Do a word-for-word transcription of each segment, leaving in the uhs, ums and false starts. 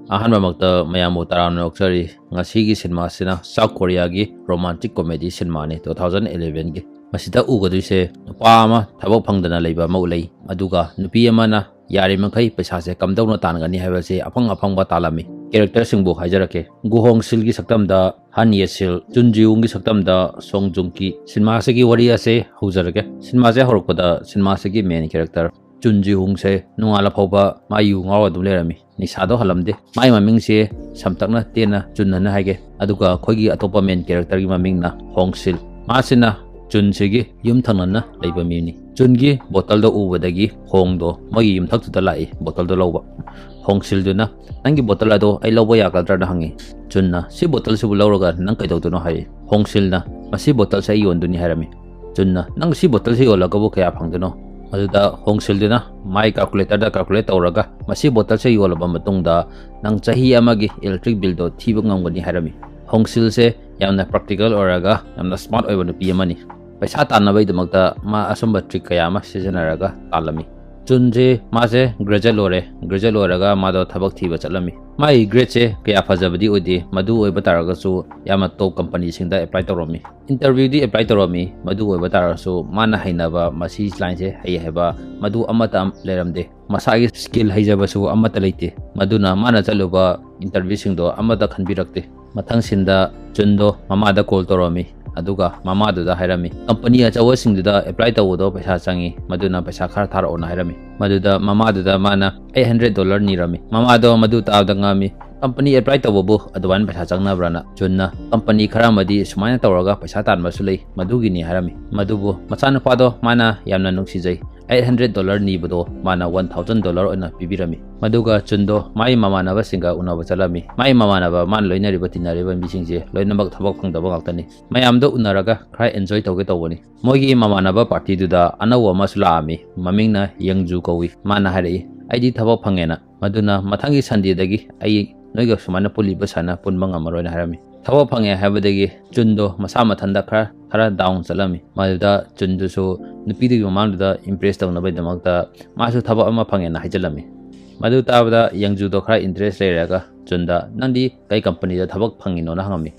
ꯑꯍꯥꯟꯕꯃꯛꯇ ꯃꯌꯥꯝꯕꯨ ꯇꯔꯥꯝꯅ ꯑꯣꯛꯆꯔꯤ꯫ ꯉꯁꯤꯒꯤ ꯁꯤꯅꯦꯃꯥꯁꯤꯅ ꯁꯥꯎꯠ ꯀꯣꯔꯤꯌꯥꯒꯤ ꯔꯣꯃꯥꯟꯇꯤꯛ ꯀꯣꯃꯦꯗꯤ ꯁꯤꯅꯦꯃꯥꯅꯤ, ꯇꯨ ꯊꯥꯎꯖꯟ ꯏꯂꯦꯚꯦꯟꯒꯤ꯫ ꯃꯁꯤꯗ ꯎꯒꯗꯣꯏꯁꯦ ꯅꯨꯄꯥ ꯑꯃ ꯊꯕꯛ ꯐꯪꯗꯅ ꯂꯩꯕ ꯑꯃ ꯎꯠꯂꯛꯏ, ꯑꯗꯨꯒ ꯅꯨꯄꯤ ꯑꯃꯅ ꯌꯥꯔꯤꯃꯈꯩ ꯄꯩꯁꯥꯁꯦ ꯀꯝꯗꯧꯅ ꯇꯥꯟꯒꯅꯤ ꯍꯥꯏꯕꯁꯦ ꯑꯐꯪ ꯑꯐꯪꯕ ꯇꯥꯜꯂꯝꯃꯤ꯫ ꯀꯦꯔꯦꯛꯇꯔꯁꯤꯡꯕꯨ ꯍꯥꯏꯖꯔꯛꯀꯦ꯫ ꯒꯨ ꯍꯣꯡ ꯁꯤꯜꯒꯤ ꯁꯛꯇꯝꯗ ꯍꯟ ꯌꯦ ꯁꯤꯜ, ꯆꯨꯟ ꯖꯤ ꯍꯨꯡꯒꯤ ꯁꯛꯇꯝꯗ ꯁꯣꯡ ꯖꯨꯡ ꯀꯤ꯫ ꯁꯤꯅꯦꯃꯥꯁꯤꯒꯤ ꯋꯥꯔꯤ ꯑꯁꯦ ꯍꯧꯖꯔꯒꯦ꯫ ꯁꯤꯅꯦꯃꯥꯁꯦ ꯍꯧꯔꯛꯄꯗ ꯁꯤꯅꯦꯃꯥꯁꯤꯒꯤ ꯃꯦꯟ ꯀꯦꯔꯦꯛꯇꯔ ꯆꯨꯟ ꯖꯤ ꯍꯨꯡꯁꯦ ꯅꯣꯡꯉꯥꯜꯂ ꯐꯥꯎꯕ ꯃꯥ ꯌꯨ ꯉꯥꯎꯔ ꯑꯗꯨꯝ ꯂꯩꯔꯝꯃꯤ꯫ ꯅꯤꯁꯥꯗꯣ ꯍꯜꯂꯝꯗꯦ꯫ ꯃꯥꯏ ꯃꯃꯤꯡꯁꯦ ꯁꯝꯇꯛꯅ ꯇꯦꯟꯅ ꯆꯨꯟ ꯑꯅ ꯍꯥꯏꯒꯦ꯫ ꯑꯗꯨꯒ ꯑꯩꯈꯣꯏꯒꯤ ꯑꯇꯣꯞꯄ ꯃꯦꯟ ꯀꯦꯔꯦꯛꯇꯔꯒꯤ ꯃꯃꯤꯡꯅ ꯍꯣꯡ ꯁꯤꯜ꯫ ꯃꯥꯁꯤꯅ ꯆꯨꯟꯁꯤꯒꯤ ꯌꯨꯝ ꯊꯪꯅꯅ ꯂꯩꯕ ꯃꯤꯅꯤ꯫ ꯆꯨꯟꯒꯤ ꯕꯣꯇꯜꯗꯣ ꯎꯕꯗꯒꯤ ꯍꯣꯡꯗꯣ ꯃꯣꯏꯒꯤ ꯌꯨꯝꯊꯛꯇꯨꯗ ꯂꯥꯛꯏ ꯕꯣꯇꯜꯗꯣ ꯂꯧꯕ꯫ ꯍꯣꯡ ꯁꯤꯜꯗꯨꯅ, "ꯅꯪꯒꯤ ꯕꯣꯇꯜ ꯑꯗꯣ ꯑꯩ ꯂꯧꯕ ꯌꯥꯒꯗ꯭ꯔꯥꯅ?" ꯍꯪꯉꯤ꯫ ꯆꯨꯟꯅ, "ꯁꯤ ꯕꯣꯇꯜꯁꯤꯕꯨ ꯂꯧꯔꯒ ꯅꯪ ꯀꯩꯗꯧꯗꯣꯏꯅꯣ?" ꯍꯥꯏ꯫ ꯍꯣꯡ ꯁꯤꯜꯅ, "ꯃꯁꯤ ꯕꯣꯇꯜꯁꯦ ꯑꯩ ꯌꯣꯟꯗꯣꯏꯅꯤ" ꯍꯥꯏꯔꯝꯃꯤ꯫ ꯆꯨꯟꯅ, "ꯅꯪ ꯁꯤ ꯕꯣꯇꯜꯁꯦ ꯌꯣꯜꯂꯒꯕꯨ ꯀꯌꯥ ꯐꯪꯗꯣꯏꯅꯣ?" ꯃꯗꯨꯗ ꯍꯣꯡ ꯁꯤꯜꯗꯨꯅ ꯃꯥꯏ ꯀꯥꯜꯀꯨꯂꯦꯇꯔꯗ ꯀꯥꯜꯀꯨꯂꯦꯠ ꯇꯧꯔꯒ, "ꯃꯁꯤ ꯕꯣꯇꯜꯁꯦ ꯌꯣꯜꯂꯕ ꯃꯇꯨꯡꯗ ꯅꯪ ꯆꯍꯤ ꯑꯃꯒꯤ ꯏꯂꯦꯛꯇ꯭ꯔꯤꯛ ꯕꯤꯜꯗꯣ ꯊꯤꯕ ꯉꯝꯒꯅꯤ" ꯍꯥꯏꯔꯝꯃꯤ꯫ ꯍꯣꯡ ꯁꯤꯜꯁꯦ ꯌꯥꯝꯅ ꯄ꯭ꯔꯦꯛꯇꯤꯀꯦꯜ ꯑꯣꯏꯔꯒ ꯌꯥꯝꯅ ꯁ꯭ꯃꯥꯔꯠ ꯑꯣꯏꯕ ꯅꯨꯄꯤ ꯑꯃꯅꯤ꯫ ꯄꯩꯁꯥ ꯇꯥꯟꯅꯕꯒꯤꯗꯃꯛꯇ ꯃꯥ ꯑꯁꯨꯝꯕ ꯇ꯭ꯔꯤꯛ ꯀꯌꯥ ꯑꯃ ꯁꯤꯖꯤꯟꯅꯔꯒ ꯇꯥꯜꯂꯝꯃꯤ꯫ ꯆꯨꯟꯁꯦ, ꯃꯥꯁꯦ ꯒ꯭ꯔꯦꯖꯨꯑꯦꯠ ꯂꯣꯏꯔꯦ꯫ ꯒ꯭ꯔꯦꯖꯨꯑꯦꯠ ꯂꯣꯏꯔꯒ ꯃꯥꯗꯣ ꯊꯕꯛ ꯊꯤꯕ ꯆꯠꯂꯝꯃꯤ꯫ ꯃꯥꯒꯤ ꯒ꯭ꯔꯦꯗꯁꯦ ꯀꯌꯥ ꯐꯖꯕꯗꯤ ꯑꯣꯏꯗꯦ, ꯃꯗꯨ ꯑꯣꯏꯕ ꯇꯥꯔꯒꯁꯨ ꯌꯥꯝꯅ ꯇꯣꯞ ꯀꯝꯄꯅꯤꯁꯤꯡꯗ ꯑꯦꯄ꯭ꯂꯥꯏ ꯇꯧꯔꯝꯃꯤ꯫ ꯏꯟꯇꯔꯚ꯭ꯌꯨꯗꯤ ꯑꯦꯄ꯭ꯂꯥꯏ ꯇꯧꯔꯝꯃꯤ, ꯃꯗꯨ ꯑꯣꯏꯕ ꯇꯥꯔꯒꯁꯨ ꯃꯥꯅ ꯍꯩꯅꯕ, ꯃꯁꯤ ꯂꯥꯏꯟꯁꯦ ꯍꯩ ꯍꯥꯏꯕ ꯃꯗꯨ ꯑꯃꯠꯇ ꯂꯩꯔꯝꯗꯦ꯫ ꯃꯁꯥꯒꯤ ꯁ꯭ꯀꯤꯜ ꯍꯩꯖꯕꯁꯨ ꯑꯃꯠꯇ ꯂꯩꯇꯦ꯫ ꯃꯗꯨꯅ ꯃꯥꯅ ꯆꯠꯂꯨꯕ ꯏꯟꯇꯔꯚ꯭ꯌꯨꯁꯤꯡꯗꯣ ꯑꯃꯠꯇ ꯈꯟꯕꯤꯔꯛꯇꯦ꯫ ꯃꯊꯪ ꯁꯤꯟꯗ ꯆꯨꯟꯗꯣ ꯃꯃꯥꯗ ꯀꯣꯜ ꯇꯧꯔꯝꯃꯤ, ꯑꯗꯨꯒ ꯃꯃꯥꯗꯨꯗ ꯍꯥꯏꯔꯝꯃꯤ, "ꯀꯝꯄꯅꯤ ꯑꯆꯧꯕꯁꯤꯡꯗꯨꯗ ꯑꯦꯄ꯭ꯂꯥꯏ ꯇꯧꯕꯗꯣ ꯄꯩꯁꯥ ꯆꯪꯉꯤ, ꯃꯗꯨꯅ ꯄꯩꯁꯥ ꯈꯔ ꯊꯥꯔꯛꯑꯣꯅ" ꯍꯥꯏꯔꯝꯃꯤ꯫ ꯃꯗꯨꯗ ꯃꯃꯥꯗꯨꯗ ꯃꯥꯅ ꯑꯩꯠ ꯍꯟꯗ꯭ꯔꯦꯠ ꯗꯣꯂꯔ ꯅꯤꯔꯝꯃꯤ꯫ ꯃꯃꯥꯗꯣ ꯃꯗꯨ ꯇꯥꯕꯗ ꯉꯛꯑꯝꯃꯤ꯫ "ꯀꯝꯄꯅꯤ ꯑꯦꯄ꯭ꯂꯥꯏ ꯇꯧꯕꯕꯨ ꯑꯗꯨꯃꯥꯏꯅ ꯄꯩꯁꯥ ꯆꯪꯅꯕ꯭ꯔꯥꯅ?" ꯆꯨꯟꯅ, "ꯀꯝꯄꯅꯤ ꯈꯔ ꯑꯃꯗꯤ ꯁꯨꯃꯥꯏꯅ ꯇꯧꯔꯒ ꯄꯩꯁꯥ ꯇꯥꯟꯕꯁꯨ ꯂꯩ, ꯃꯗꯨꯒꯤꯅꯤ" ꯍꯥꯏꯔꯝꯃꯤ꯫ ꯃꯗꯨꯕꯨ ꯃꯆꯥꯅꯨꯄꯥꯗꯣ ꯃꯥꯅ ꯌꯥꯝꯅ ꯅꯨꯡꯁꯤꯖꯩ꯫ ꯑꯩꯠ ꯍꯟꯗ꯭ꯔꯦꯠ ꯗꯣꯂꯔ ꯅꯤꯕꯗꯣ ꯃꯥꯅ ꯋꯥꯟ ꯊꯥꯎꯖꯟ ꯗꯣꯂꯔ ꯑꯣꯏꯅ ꯄꯤꯕꯤꯔꯝꯃꯤ꯫ ꯃꯗꯨꯒ ꯆꯨꯟꯗꯣ ꯃꯥꯒꯤ ꯃꯃꯥꯟꯅꯕꯁꯤꯡꯒ ꯎꯅꯕ ꯆꯠꯂꯝꯃꯤ꯫ ꯃꯥꯒꯤ ꯃꯃꯥꯟꯅꯕ, ꯃꯥꯅ ꯂꯣꯏꯅꯔꯤꯕ, ꯇꯤꯟꯅꯔꯤꯕ ꯃꯤꯁꯤꯡꯁꯦ ꯂꯣꯏꯅꯃꯛ ꯊꯕꯛ ꯐꯪꯗꯕ ꯉꯥꯛꯇꯅꯤ꯫ ꯃꯌꯥꯝꯗꯣ ꯎꯅꯔꯒ ꯈꯔ ꯑꯦꯟꯖꯣꯏ ꯇꯧꯒꯦ ꯇꯧꯕꯅꯤ꯫ ꯃꯣꯏꯒꯤ ꯃꯃꯥꯟꯅꯕ ꯄꯥꯔꯇꯤꯗꯨꯗ ꯑꯅꯧꯕ ꯑꯃꯁꯨ ꯂꯥꯛꯑꯝꯃꯤ꯫ ꯃꯃꯤꯡꯅ ꯌꯪꯖꯨ ꯀꯧꯏ꯫ ꯃꯥꯅ ꯍꯥꯏꯔꯛꯏ, "ꯑꯩꯗꯤ ꯊꯕꯛ ꯐꯪꯉꯦꯅ, ꯃꯗꯨꯅ ꯃꯊꯪꯒꯤ ꯁꯟꯗꯦꯗꯒꯤ ꯑꯩ ꯅꯣꯏꯒ ꯁꯨꯃꯥꯏꯅ ꯄꯨꯜꯂꯤꯕ ꯁꯥꯏꯅ ꯄꯨꯟꯕ ꯉꯝꯃꯔꯣꯏꯅ" ꯍꯥꯏꯔꯝꯃꯤ꯫ ꯊꯕꯛ ꯐꯪꯉꯦ ꯍꯥꯏꯕꯗꯒꯤ ꯆꯨꯟꯗꯣ ꯃꯁꯥ ꯃꯊꯟꯇ ꯈꯔ, ꯈꯔ ꯗꯥꯎꯟ ꯆꯠꯂꯝꯃꯤ꯫ ꯃꯗꯨꯗ ꯆꯨꯟꯗꯨꯁꯨ ꯅꯨꯄꯤꯗꯨꯒꯤ ꯃꯃꯥꯡꯗꯨꯗ ꯏꯝꯄ꯭ꯔꯦꯁ ꯇꯧꯅꯕꯒꯤꯗꯃꯛꯇ ꯃꯥꯁꯨ ꯊꯕꯛ ꯑꯃ ꯐꯪꯉꯦꯅ ꯍꯥꯏꯖꯤꯜꯂꯝꯃꯤ꯫ ꯃꯗꯨ ꯇꯥꯕꯗ ꯌꯪꯖꯨꯗꯣ ꯈꯔ interest ꯂꯩꯔꯒ ꯆꯨꯟꯗ, "ꯅꯪꯗꯤ ꯀꯩ companyꯗ ꯊꯕꯛ ꯐꯪꯉꯤꯅꯣꯅ?" ꯍꯪꯉꯝꯃꯤ꯫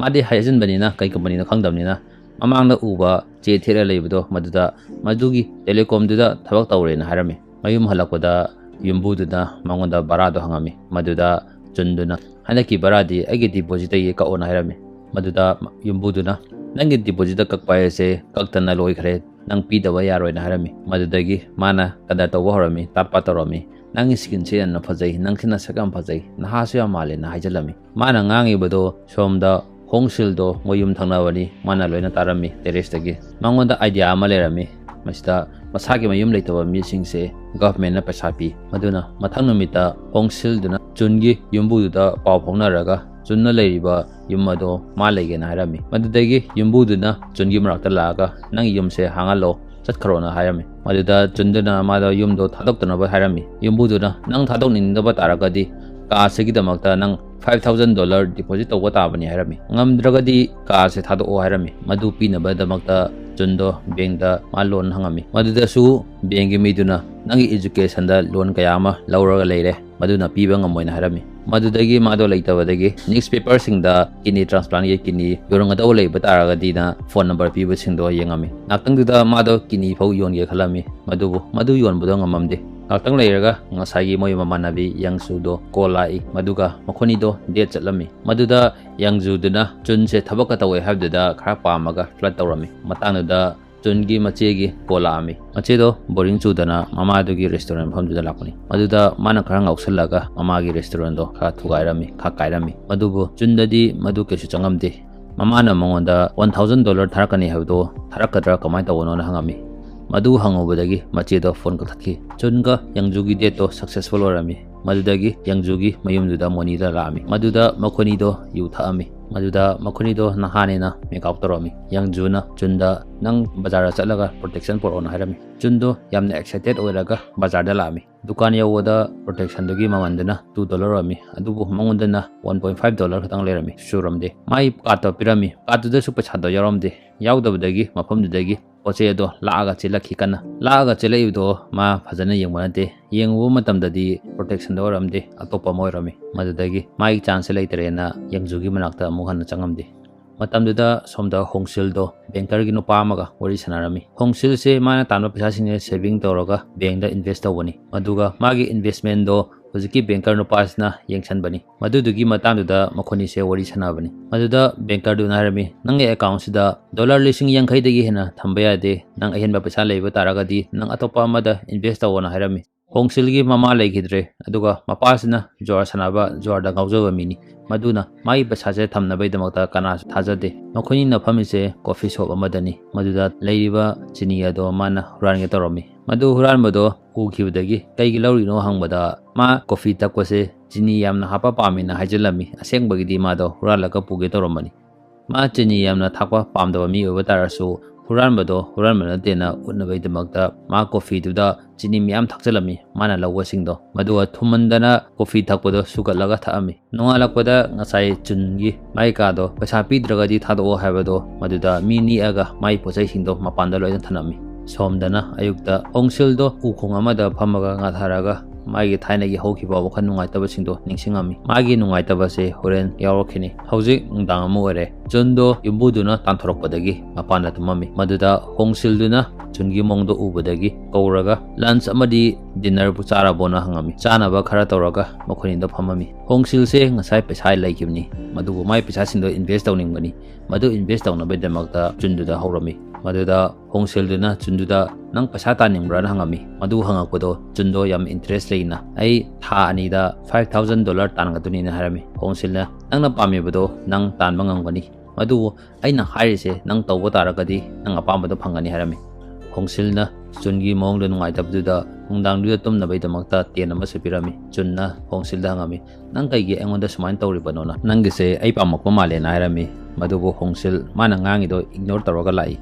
ꯃꯥꯗꯤ ꯍꯥꯏꯖꯤꯟꯕꯅꯤꯅ ꯀꯩ companyꯅꯣ ꯈꯪꯗꯕꯅꯤꯅ, ꯃꯃꯥꯡꯗ ꯎꯕ ꯆꯦ ꯊꯦꯠꯂ ꯂꯩꯕꯗꯣ, ꯃꯗꯨꯗ, "ꯃꯗꯨꯒꯤ telecomꯗꯨꯗ ꯊꯕꯛ ꯇꯧꯔꯦꯅ" ꯍꯥꯏꯔꯝꯃꯤ꯫ ꯃꯌꯨꯝ ꯍꯜꯂꯛꯄꯗ ꯌꯨꯝꯕꯨꯗꯨꯅ ꯃꯉꯣꯟꯗ ꯚꯔꯥꯗꯣ ꯍꯪꯉꯝꯃꯤ꯫ ꯃꯗꯨꯗ ꯆꯨꯟꯗꯨꯅ, "ꯍꯟꯗꯛꯀꯤ ꯚꯔꯥꯗꯤ ꯑꯩꯒꯤ depositꯇꯒꯤ ꯀꯛꯑꯣꯅ" ꯍꯥꯏꯔꯝꯃꯤ꯫ ꯃꯗꯨꯗ ꯌꯨꯝꯕꯨꯗꯨꯅ, "ꯅꯪꯒꯤ depositꯇ ꯀꯛꯄ ꯍꯥꯏꯁꯦ ꯀꯛꯇꯅ ꯂꯣꯏꯈ꯭ꯔꯦ, ꯅꯪ ꯄꯤꯗꯕ ꯌꯥꯔꯣꯏꯅ" ꯍꯥꯏꯔꯝꯃꯤ꯫ ꯃꯗꯨꯗꯒꯤ ꯃꯥꯅ ꯀꯗꯔ ꯇꯧꯕ ꯍꯧꯔꯝꯃꯤ, ꯇꯥꯠ ꯄꯥꯠ ꯇꯧꯔꯝꯃꯤ꯫ "ꯅꯪꯒꯤ skinꯁꯦ ꯌꯥꯝꯅ ꯐꯖꯩ, ꯅꯪꯁꯤ ꯅꯁꯛ ꯌꯥꯝ ꯐꯖꯩ, ꯅꯍꯥꯁꯨ ꯌꯥꯝ ꯃꯥꯜꯂꯦꯅ" ꯍꯥꯏꯖꯤꯜꯂꯝꯃꯤ꯫ ꯃꯥꯅ ꯉꯥꯡꯉꯤꯕꯗꯣ ꯁꯣꯝꯗ ꯍꯣꯡꯁꯤꯜꯗꯣ, ꯃꯣꯏ ꯌꯨꯝ ꯊꯪꯅꯕꯅꯤ, ꯃꯥꯅ ꯂꯣꯏꯅ ꯇꯥꯔꯝꯃꯤ terraceꯇꯒꯤ꯫ ꯃꯉꯣꯟꯗ idea ꯑꯃ ꯂꯩꯔꯝꯃꯤ꯫ ꯃꯁꯤꯗ ꯃꯁꯥꯒꯤ ꯃꯌꯨꯝ ꯂꯩꯇꯕ ꯃꯤꯁꯤꯡꯁꯦ governmentꯅ ꯄꯩꯁꯥ ꯄꯤ꯫ ꯃꯗꯨꯅ ꯃꯊꯪ ꯅꯨꯃꯤꯠꯇ ꯍꯣꯡꯁꯤꯜꯗꯨꯅ ꯆꯨꯟꯒꯤ ꯌꯨꯝꯕꯨꯗꯨꯗ ꯄꯥꯎ ꯐꯥꯎꯅꯔꯒ ꯆꯨꯟꯅ ꯂꯩꯔꯤꯕ ꯌꯨꯝ ꯑꯗꯣ ꯃꯥ ꯂꯩꯒꯦꯅ ꯍꯥꯏꯔꯝꯃꯤ꯫ ꯃꯗꯨꯗꯒꯤ ꯌꯨꯝꯕꯨꯗꯨꯅ ꯆꯨꯟꯒꯤ ꯃꯅꯥꯛꯇ ꯂꯥꯛꯑꯒ, "ꯅꯪꯒꯤ ꯌꯨꯝꯁꯦ ꯍꯥꯡꯍꯜꯂꯣ, ꯆꯠꯈ꯭ꯔꯣꯅ" ꯍꯥꯏꯔꯝꯃꯤ꯫ ꯃꯗꯨꯗ ꯆꯨꯟꯗꯨꯅ ꯃꯥꯗꯣ ꯌꯨꯝꯗꯣ ꯊꯥꯗꯣꯛꯇꯅꯕ ꯍꯥꯏꯔꯝꯃꯤ꯫ ꯌꯨꯝꯕꯨꯗꯨꯅ, "ꯅꯪ ꯊꯥꯗꯣꯛꯅꯤꯡꯗꯕ ꯇꯥꯔꯒꯗꯤ ꯀꯥ ꯑꯁꯤꯒꯤꯗꯃꯛꯇ ꯅꯪ five thousand dollar deposit ꯇꯧꯕ ꯇꯥꯕꯅꯤ" ꯍꯥꯏꯔꯝꯃꯤ꯫ "ꯉꯝꯗ꯭ꯔꯒꯗꯤ ꯀꯥ ꯑꯁꯦ ꯊꯥꯗꯣꯛꯑꯣ" ꯍꯥꯏꯔꯝꯃꯤ꯫ ꯃꯗꯨ ꯄꯤꯅꯕꯗꯃꯛꯇ ꯆꯨꯟꯗꯣ bankꯇ ꯃꯥ loan ꯍꯪꯉꯝꯃꯤ꯫ ꯃꯗꯨꯗꯁꯨ bankꯀꯤ ꯃꯤꯗꯨꯅ, "ꯅꯪꯒꯤ educationꯗ loan ꯀꯌꯥ ꯑꯃ ꯂꯧꯔꯒ ꯂꯩꯔꯦ, ꯃꯗꯨꯅ ꯄꯤꯕ ꯉꯝꯃꯣꯏꯅ" ꯍꯥꯏꯔꯝꯃꯤ꯫ ꯃꯗꯨꯗꯒꯤ ꯃꯥꯗꯣ ꯂꯩꯇꯕꯗꯒꯤ newspaperꯁꯤꯡꯗ kidney transplantꯀꯤ kidney ꯌꯣꯟꯒꯗꯧꯕ ꯂꯩꯕ ꯇꯥꯔꯒꯗꯤꯅ phone number ꯄꯤꯕꯁꯤꯡꯗꯣ ꯌꯦꯡꯉꯝꯃꯤ꯫ ꯉꯥꯛꯇꯪꯗꯨꯗ ꯃꯥꯗꯣ kidney ꯐꯥꯎ ꯌꯣꯟꯒꯦ ꯈꯜꯂꯝꯃꯤ, ꯑꯗꯨꯕꯨ ꯃꯗꯨ ꯌꯣꯟꯕꯗꯣ ꯉꯝꯃꯝꯗꯦ꯫ ꯉꯥꯛꯇꯪ ꯂꯩꯔꯒ ꯉꯁꯥꯏꯒꯤ ꯃꯣꯏ ꯃꯃꯥꯟꯅꯕꯤ ꯌꯪꯖꯨꯗꯣ call ꯂꯥꯛꯏ, ꯃꯗꯨꯒ ꯃꯈꯣꯏꯅꯤꯗꯣ date ꯆꯠꯂꯝꯃꯤ꯫ ꯃꯗꯨꯗ ꯌꯪꯖꯨꯗꯨꯅ ꯆꯨꯟꯁꯦ ꯊꯕꯛꯀ ꯇꯧꯋꯦ ꯍꯥꯏꯕꯗꯨꯗ ꯈꯔ ꯄꯥꯝꯃꯒ flirt ꯇꯧꯔꯝꯃꯤ꯫ ꯃꯇꯥꯡꯗꯨꯗ ꯆꯨꯟꯒꯤ ꯃꯆꯦꯒꯤ call ꯂꯥꯛꯑꯝꯃꯤ꯫ ꯃꯆꯦꯗꯣ boring ꯆꯨꯗꯅ ꯃꯃꯥꯗꯨꯒꯤ restaurant ꯃꯐꯝꯗꯨꯗ ꯂꯥꯛꯄꯅꯤ꯫ ꯃꯗꯨꯗ ꯃꯥꯅ ꯈꯔ ꯉꯥꯎꯁꯜꯂꯒ ꯃꯃꯥꯒꯤ restaurantꯗꯣ ꯈꯔ ꯊꯨꯒꯥꯏꯔꯝꯃꯤ, ꯈꯔ ꯀꯥꯏꯔꯝꯃꯤ꯫ ꯑꯗꯨꯕꯨ ꯆꯨꯟꯗꯗꯤ ꯃꯗꯨ ꯀꯩꯁꯨ ꯆꯪꯉꯝꯗꯦ꯫ ꯃꯃꯥꯅ ꯃꯉꯣꯟꯗ one thousand dollar ꯊꯥꯔꯛꯀꯅꯤ ꯍꯥꯏꯕꯗꯣ ꯊꯥꯔꯛꯀꯗ꯭ꯔꯥ ꯀꯃꯥꯏꯅ ꯇꯧꯕꯅꯣꯅ ꯍꯪꯉꯝꯃꯤ꯫ ꯃꯗꯨ ꯍꯪꯉꯨꯕꯗꯒꯤ ꯃꯆꯦꯗꯣ phone ꯀꯛꯊꯠꯈꯤ꯫ ꯆꯨꯟꯒ ꯌꯪꯖꯨꯒꯤ dateꯇꯣ successful ꯑꯣꯏꯔꯝꯃꯤ꯫ ꯃꯗꯨꯗꯒꯤ ꯌꯪꯖꯨꯒꯤ ꯃꯌꯨꯝꯗꯨꯗ ꯃꯣꯅꯤꯗ ꯂꯥꯛꯑꯝꯃꯤ꯫ ꯃꯗꯨꯗ ꯃꯈꯣꯏꯅꯤꯗꯣ ꯌꯨ ꯊꯛꯑꯝꯃꯤ꯫ ꯃꯗꯨꯗ ꯃꯈꯣꯏꯅꯤꯗꯣ ꯅꯍꯥꯅꯦꯅ make out ꯇꯧꯔꯝꯃꯤ꯫ ꯌꯪꯖꯨꯅ ꯆꯨꯟꯗ "ꯅꯪ ꯕꯖꯥꯔꯗ ꯆꯠꯂꯒ ꯄ꯭ꯔꯣꯇꯦꯛꯁꯟ ꯄꯨꯔꯛꯑꯣꯅ" ꯍꯥꯏꯔꯝꯃꯤ꯫ ꯖꯨꯟꯗꯣ ꯌꯥꯝꯅ ꯑꯦꯛꯁꯥꯏꯇꯦꯠ ꯑꯣꯏꯔꯒ ꯕꯖꯥꯔꯗ ꯂꯥꯛꯑꯝꯃꯤ꯫ ꯗꯨꯀꯥꯟ ꯌꯧꯕꯗ ꯄ꯭ꯔꯣꯇꯦꯛꯁꯟꯗꯨꯒꯤ ꯃꯃꯜꯗꯨꯅ ꯇꯨ ꯗꯣꯂꯔ ꯑꯣꯏꯔꯝꯃꯤ, ꯑꯗꯨꯕꯨ ꯃꯉꯣꯟꯗꯅ ꯋꯥꯟ ꯄꯣꯏꯟ ꯐꯥꯏꯚ ꯗꯣꯂꯔ ꯈꯛꯇꯪ ꯂꯩꯔꯝꯃꯤ, ꯁꯨꯔꯝꯗꯦ꯫ ꯃꯥꯒꯤ ꯀꯥꯔꯠꯇꯣ ꯄꯤꯔꯝꯃꯤ, ꯀꯥꯔꯠꯇꯨꯗꯁꯨ ꯄꯩꯁꯥꯗꯣ ꯌꯥꯎꯔꯝꯗꯦ꯫ ꯌꯥꯎꯗꯕꯗꯒꯤ ꯃꯐꯝꯗꯨꯗꯒꯤ ꯄꯣꯠ ꯆꯩ ꯑꯗꯣ ꯂꯥꯛꯑꯒ ꯆꯦꯜꯂꯛꯈꯤ ꯀꯟꯅ꯫ ꯂꯥꯛꯑꯒ ꯆꯦꯜꯂꯛꯏꯕꯗꯣ ꯃꯥ ꯐꯖꯅ ꯌꯦꯡꯕ ꯅꯠꯇꯦ꯫ ꯌꯦꯡꯉꯨꯕ ꯃꯇꯝꯗꯗꯤ ꯄ꯭ꯔꯣꯇꯦꯛꯁꯟꯗꯣ ꯑꯣꯏꯔꯝꯗꯦ, ꯑꯇꯣꯞꯄ ꯑꯃ ꯑꯣꯏꯔꯝꯃꯤ꯫ ꯃꯗꯨꯗꯒꯤ ꯃꯥꯒꯤ ꯆꯥꯟꯁꯁꯦ ꯂꯩꯇ꯭ꯔꯦꯅ ꯌꯪꯖꯨꯒꯤ ꯃꯅꯥꯛꯇ ꯑꯃꯨꯛ ꯍꯟꯅ ꯆꯪꯉꯝꯗꯦ꯫ ꯃꯇꯝꯗꯨꯗ ꯁꯣꯝꯗ ꯍꯣꯡꯁꯤꯜꯗꯣ ꯕꯦꯡꯀꯔꯒꯤ ꯅꯨꯄꯥ ꯑꯃꯒ ꯋꯥꯔꯤ ꯁꯥꯟꯅꯔꯝꯃꯤ꯫ ꯍꯣꯡꯁꯤꯜꯁꯦ ꯃꯥꯅ ꯇꯥꯟꯕ ꯄꯩꯁꯥꯁꯤꯡꯁꯦ ꯁꯦꯚꯤꯡ ꯇꯧꯔꯒ ꯕꯦꯡꯗ ꯏꯟꯚꯦꯁ ꯇꯧꯕꯅꯤ꯫ ꯑꯗꯨꯒ ꯃꯥꯒꯤ ꯏꯟꯚꯦꯁꯃꯦꯟꯗꯣ ꯍꯧꯖꯤꯛꯀꯤ ꯕꯦꯡꯀꯔ ꯅꯨꯄꯥꯁꯤꯅ ꯌꯦꯡꯁꯤꯟꯕꯅꯤ꯫ ꯃꯗꯨꯗꯨꯒꯤ ꯃꯇꯥꯡꯗꯨꯗ ꯃꯈꯣꯏꯅꯤꯁꯦ ꯋꯥꯔꯤ ꯁꯥꯟꯅꯕꯅꯤ꯫ ꯃꯗꯨꯗ ꯕꯦꯡꯀꯔꯗꯨꯅ ꯍꯥꯏꯔꯝꯃꯤ, "ꯅꯪꯒꯤ ꯑꯦꯀꯥꯎꯟꯁꯤꯗ ꯗꯣꯂꯔ ꯂꯤꯁꯤꯡ ꯌꯥꯡꯈꯩꯗꯒꯤ ꯍꯦꯟꯅ ꯊꯝꯕ ꯌꯥꯗꯦ꯫ ꯅꯪ ꯑꯍꯦꯟꯕ ꯄꯩꯁꯥ ꯂꯩꯕ ꯇꯥꯔꯒꯗꯤ ꯅꯪ ꯑꯇꯣꯞꯄ ꯑꯃꯗ ꯏꯟꯚꯦꯁ ꯇꯧꯑꯣꯅ" ꯍꯥꯏꯔꯝꯃꯤ꯫ ꯍꯣꯡꯁꯤꯜꯒꯤ ꯃꯃꯥ ꯂꯩꯈꯤꯗ꯭ꯔꯦ, ꯑꯗꯨꯒ ꯃꯄꯥꯁꯤꯅ ꯖꯨꯋꯥꯔ ꯁꯥꯟꯅꯕ, ꯖꯨꯋꯥꯔꯗ ꯉꯥꯎꯖꯕ ꯃꯤꯅꯤ꯫ ꯃꯗꯨꯅ ꯃꯥꯒꯤ ꯄꯩꯁꯥꯁꯦ ꯊꯝꯅꯕꯒꯤꯗꯃꯛꯇ ꯀꯅꯥꯁꯨ ꯊꯥꯖꯗꯦ꯫ ꯃꯈꯣꯏꯅꯤꯅ ꯐꯝꯃꯤꯁꯦ ꯀꯣꯐꯤ ꯁꯣꯞ ꯑꯃꯗꯅꯤ꯫ ꯃꯗꯨꯗ ꯂꯩꯔꯤꯕ ꯆꯤꯅꯤ ꯑꯗꯣ ꯃꯥꯅ ꯍꯨꯔꯥꯟꯒꯦ ꯇꯧꯔꯝꯃꯤ꯫ ꯃꯗꯨ ꯍꯨꯔꯥꯟꯕꯗꯣ ꯎꯈꯤꯕꯗꯒꯤ ꯀꯩꯒꯤ ꯂꯧꯔꯤꯅꯣ ꯍꯪꯕꯗ, ꯃꯥ ꯀꯣꯐꯤ ꯊꯛꯄꯁꯦ ꯆꯤꯅꯤ ꯌꯥꯝꯅ ꯍꯥꯞꯄ ꯄꯥꯝꯃꯤꯅ ꯍꯥꯏꯖꯤꯜꯂꯝꯃꯤ꯫ ꯑꯁꯦꯡꯕꯒꯤꯗꯤ ꯃꯥꯗꯣ ꯍꯨꯔꯥꯜꯂꯒ ꯄꯨꯒꯦ ꯇꯧꯔꯝꯕꯅꯤ꯫ ꯃꯥ ꯆꯤꯅꯤ ꯌꯥꯝꯅ ꯊꯥꯛꯄ ꯄꯥꯝꯗꯕ ꯃꯤ ꯑꯣꯏꯕ ꯇꯥꯔꯁꯨ, ꯍꯨꯔꯥꯟꯕꯗꯣ ꯍꯨꯔꯥꯟꯕ ꯅꯠꯇꯦꯅ ꯎꯠꯅꯕꯒꯤꯗꯃꯛꯇ ꯃꯥ ꯀꯣꯐꯤꯗꯨꯗ ꯆꯤꯅꯤ ꯃꯌꯥꯝ ꯊꯥꯛꯆꯜꯂꯝꯃꯤ, ꯃꯥꯅ ꯂꯧꯕꯁꯤꯡꯗꯣ꯫ ꯃꯗꯨꯒ ꯊꯨꯝꯃꯟꯗꯅ ꯀꯣꯐꯤ ꯊꯛꯄꯗꯣ ꯁꯨꯒꯠꯂꯒ ꯊꯛꯑꯝꯃꯤ꯫ ꯅꯣꯡꯉꯥꯜꯂꯛꯄꯗ ꯉꯁꯥꯏ ꯆꯨꯟꯒꯤ ꯃꯥꯏ ꯀꯥꯗꯣ ꯄꯩꯁꯥ ꯄꯤꯗ꯭ꯔꯒꯗꯤ ꯊꯥꯗꯣꯛꯑꯣ ꯍꯥꯏꯕꯗꯣ, ꯃꯗꯨꯗ ꯃꯤ ꯅꯦꯛꯑꯒ ꯃꯥꯏ ꯄꯣꯠꯆꯩꯁꯤꯡꯗꯣ ꯃꯄꯥꯟꯗ ꯂꯣꯏꯅ ꯊꯅꯝꯃꯤ꯫ ꯁꯣꯝꯗꯅ ꯑꯌꯨꯛꯇ ꯍꯣꯡꯁꯤꯜꯗꯣ ꯎꯈꯣꯡ ꯑꯃꯗ ꯐꯝꯃꯒ ꯉꯥꯊꯔꯒ ꯃꯥꯒꯤ ꯊꯥꯏꯅꯒꯤ ꯍꯧꯈꯤꯕ ꯋꯥꯈꯜ ꯅꯨꯡꯉꯥꯏꯇꯕꯁꯤꯡꯗꯣ ꯅꯤꯡꯁꯤꯡꯉꯝꯃꯤ꯫ ꯃꯥꯒꯤ ꯅꯨꯡꯉꯥꯏꯇꯕꯁꯦ ꯍꯣꯔꯦꯟ ꯌꯥꯎꯔꯛꯈꯤꯅꯤ꯫ ꯍꯧꯖꯤꯛ ꯅꯨꯡꯗꯥꯡ ꯑꯃ ꯑꯣꯏꯔꯦ꯫ ꯆꯨꯟꯗꯣ ꯌꯨꯝꯕꯨꯗꯨꯅ ꯇꯥꯟꯊꯣꯔꯛꯄꯗꯒꯤ ꯃꯄꯥꯟꯗ ꯇꯨꯝꯃꯝꯃꯤ꯫ ꯃꯗꯨꯗ ꯍꯣꯡꯁꯤꯜꯗꯨꯅ ꯆꯨꯟꯒꯤ ꯃꯑꯣꯡꯗꯣ ꯎꯕꯗꯒꯤ ꯀꯧꯔꯒ, "ꯂꯟꯆ ꯑꯃꯗꯤ ꯗꯤꯟꯅꯔꯕꯨ ꯆꯥꯔꯕꯣꯅ?" ꯍꯪꯉꯝꯃꯤ꯫ ꯆꯥꯅꯕ ꯈꯔ ꯇꯧꯔꯒ ꯃꯈꯣꯏꯅꯤꯗꯣ ꯐꯝꯃꯝꯃꯤ꯫ ꯍꯣꯡꯁꯤꯜꯁꯦ ꯉꯁꯥꯏ ꯄꯩꯁꯥ ꯂꯩꯈꯤꯕꯅꯤ, ꯃꯗꯨꯕꯨ ꯃꯥꯏ ꯄꯩꯁꯥꯁꯤꯡꯗꯣ ꯏꯟꯚꯦꯁ ꯇꯧꯅꯤꯡꯕꯅꯤ꯫ ꯃꯗꯨ ꯏꯟꯚꯦꯁ ꯇꯧꯅꯕꯒꯤꯗꯃꯛꯇ ꯆꯨꯟꯗꯨꯗ ꯍꯧꯔꯝꯃꯤ꯫ ꯃꯗꯨꯗ ꯍꯣꯡꯁꯤꯜꯗꯨꯅ ꯆꯨꯟꯗꯨꯗ, "ꯅꯪ ꯄꯩꯁꯥ ꯇꯥꯅꯤꯡꯕ꯭ꯔꯥꯅ?" ꯍꯪꯉꯝꯃꯤ꯫ ꯃꯗꯨ ꯍꯪꯉꯛꯄꯗꯣ ꯆꯨꯟꯗꯣ ꯌꯥꯝ ꯏꯟꯇꯔꯦꯁ ꯂꯩꯅ, "ꯑꯩ ꯊꯥ ꯑꯅꯤꯗ ꯐꯥꯏꯚ ꯊꯥꯎꯖꯟ ꯗꯣꯂꯔ ꯇꯥꯟꯒꯗꯣꯏꯅꯤꯅ" ꯍꯥꯏꯔꯝꯃꯤ꯫ ꯍꯣꯡꯁꯤꯜꯅ, "ꯅꯪꯅ ꯄꯥꯝꯃꯤꯕꯗꯣ ꯅꯪ ꯇꯥꯟꯕ ꯉꯝꯒꯅꯤ꯫ ꯑꯗꯨꯕꯨ ꯑꯩꯅ ꯍꯥꯏꯔꯤꯁꯦ ꯅꯪ ꯇꯧꯕ ꯇꯥꯔꯒꯗꯤ ꯅꯪ ꯑꯄꯥꯝꯕꯗꯣ ꯐꯪꯒꯅꯤ" ꯍꯥꯏꯔꯝꯃꯤ꯫ ꯍꯣꯡꯁꯤꯜꯅ ꯆꯨꯟꯒꯤ ꯃꯑꯣꯡꯗ ꯅꯨꯡꯉꯥꯏꯇꯕꯗꯨꯗ ꯅꯨꯡꯗꯥꯡꯗꯨꯗ ꯇꯨꯝꯅꯕꯒꯤꯗꯃꯛꯇ ꯇꯦꯟ ꯑꯃꯁꯨ ꯄꯤꯔꯝꯃꯤ꯫ ꯆꯨꯟꯅ ꯍꯣꯡꯁꯤꯜꯗ ꯍꯪꯉꯝꯃꯤ, "ꯅꯪ ꯀꯩꯒꯤ ꯑꯩꯉꯣꯟꯗ ꯁꯨꯃꯥꯏꯅ ꯇꯧꯔꯤꯕꯅꯣꯅ?" "ꯅꯪꯒꯤꯁꯦ ꯑꯩ ꯄꯥꯝꯃꯛꯄ ꯃꯥꯜꯂꯦꯅ" ꯍꯥꯏꯔꯝꯃꯤ꯫ ꯃꯗꯨꯕꯨ ꯍꯣꯡꯁꯤꯜ ꯃꯥꯅ ꯉꯥꯡꯉꯤꯗꯣ ꯏꯒꯅꯣꯔ ꯇꯧꯔꯒ ꯂꯥꯛꯏ꯫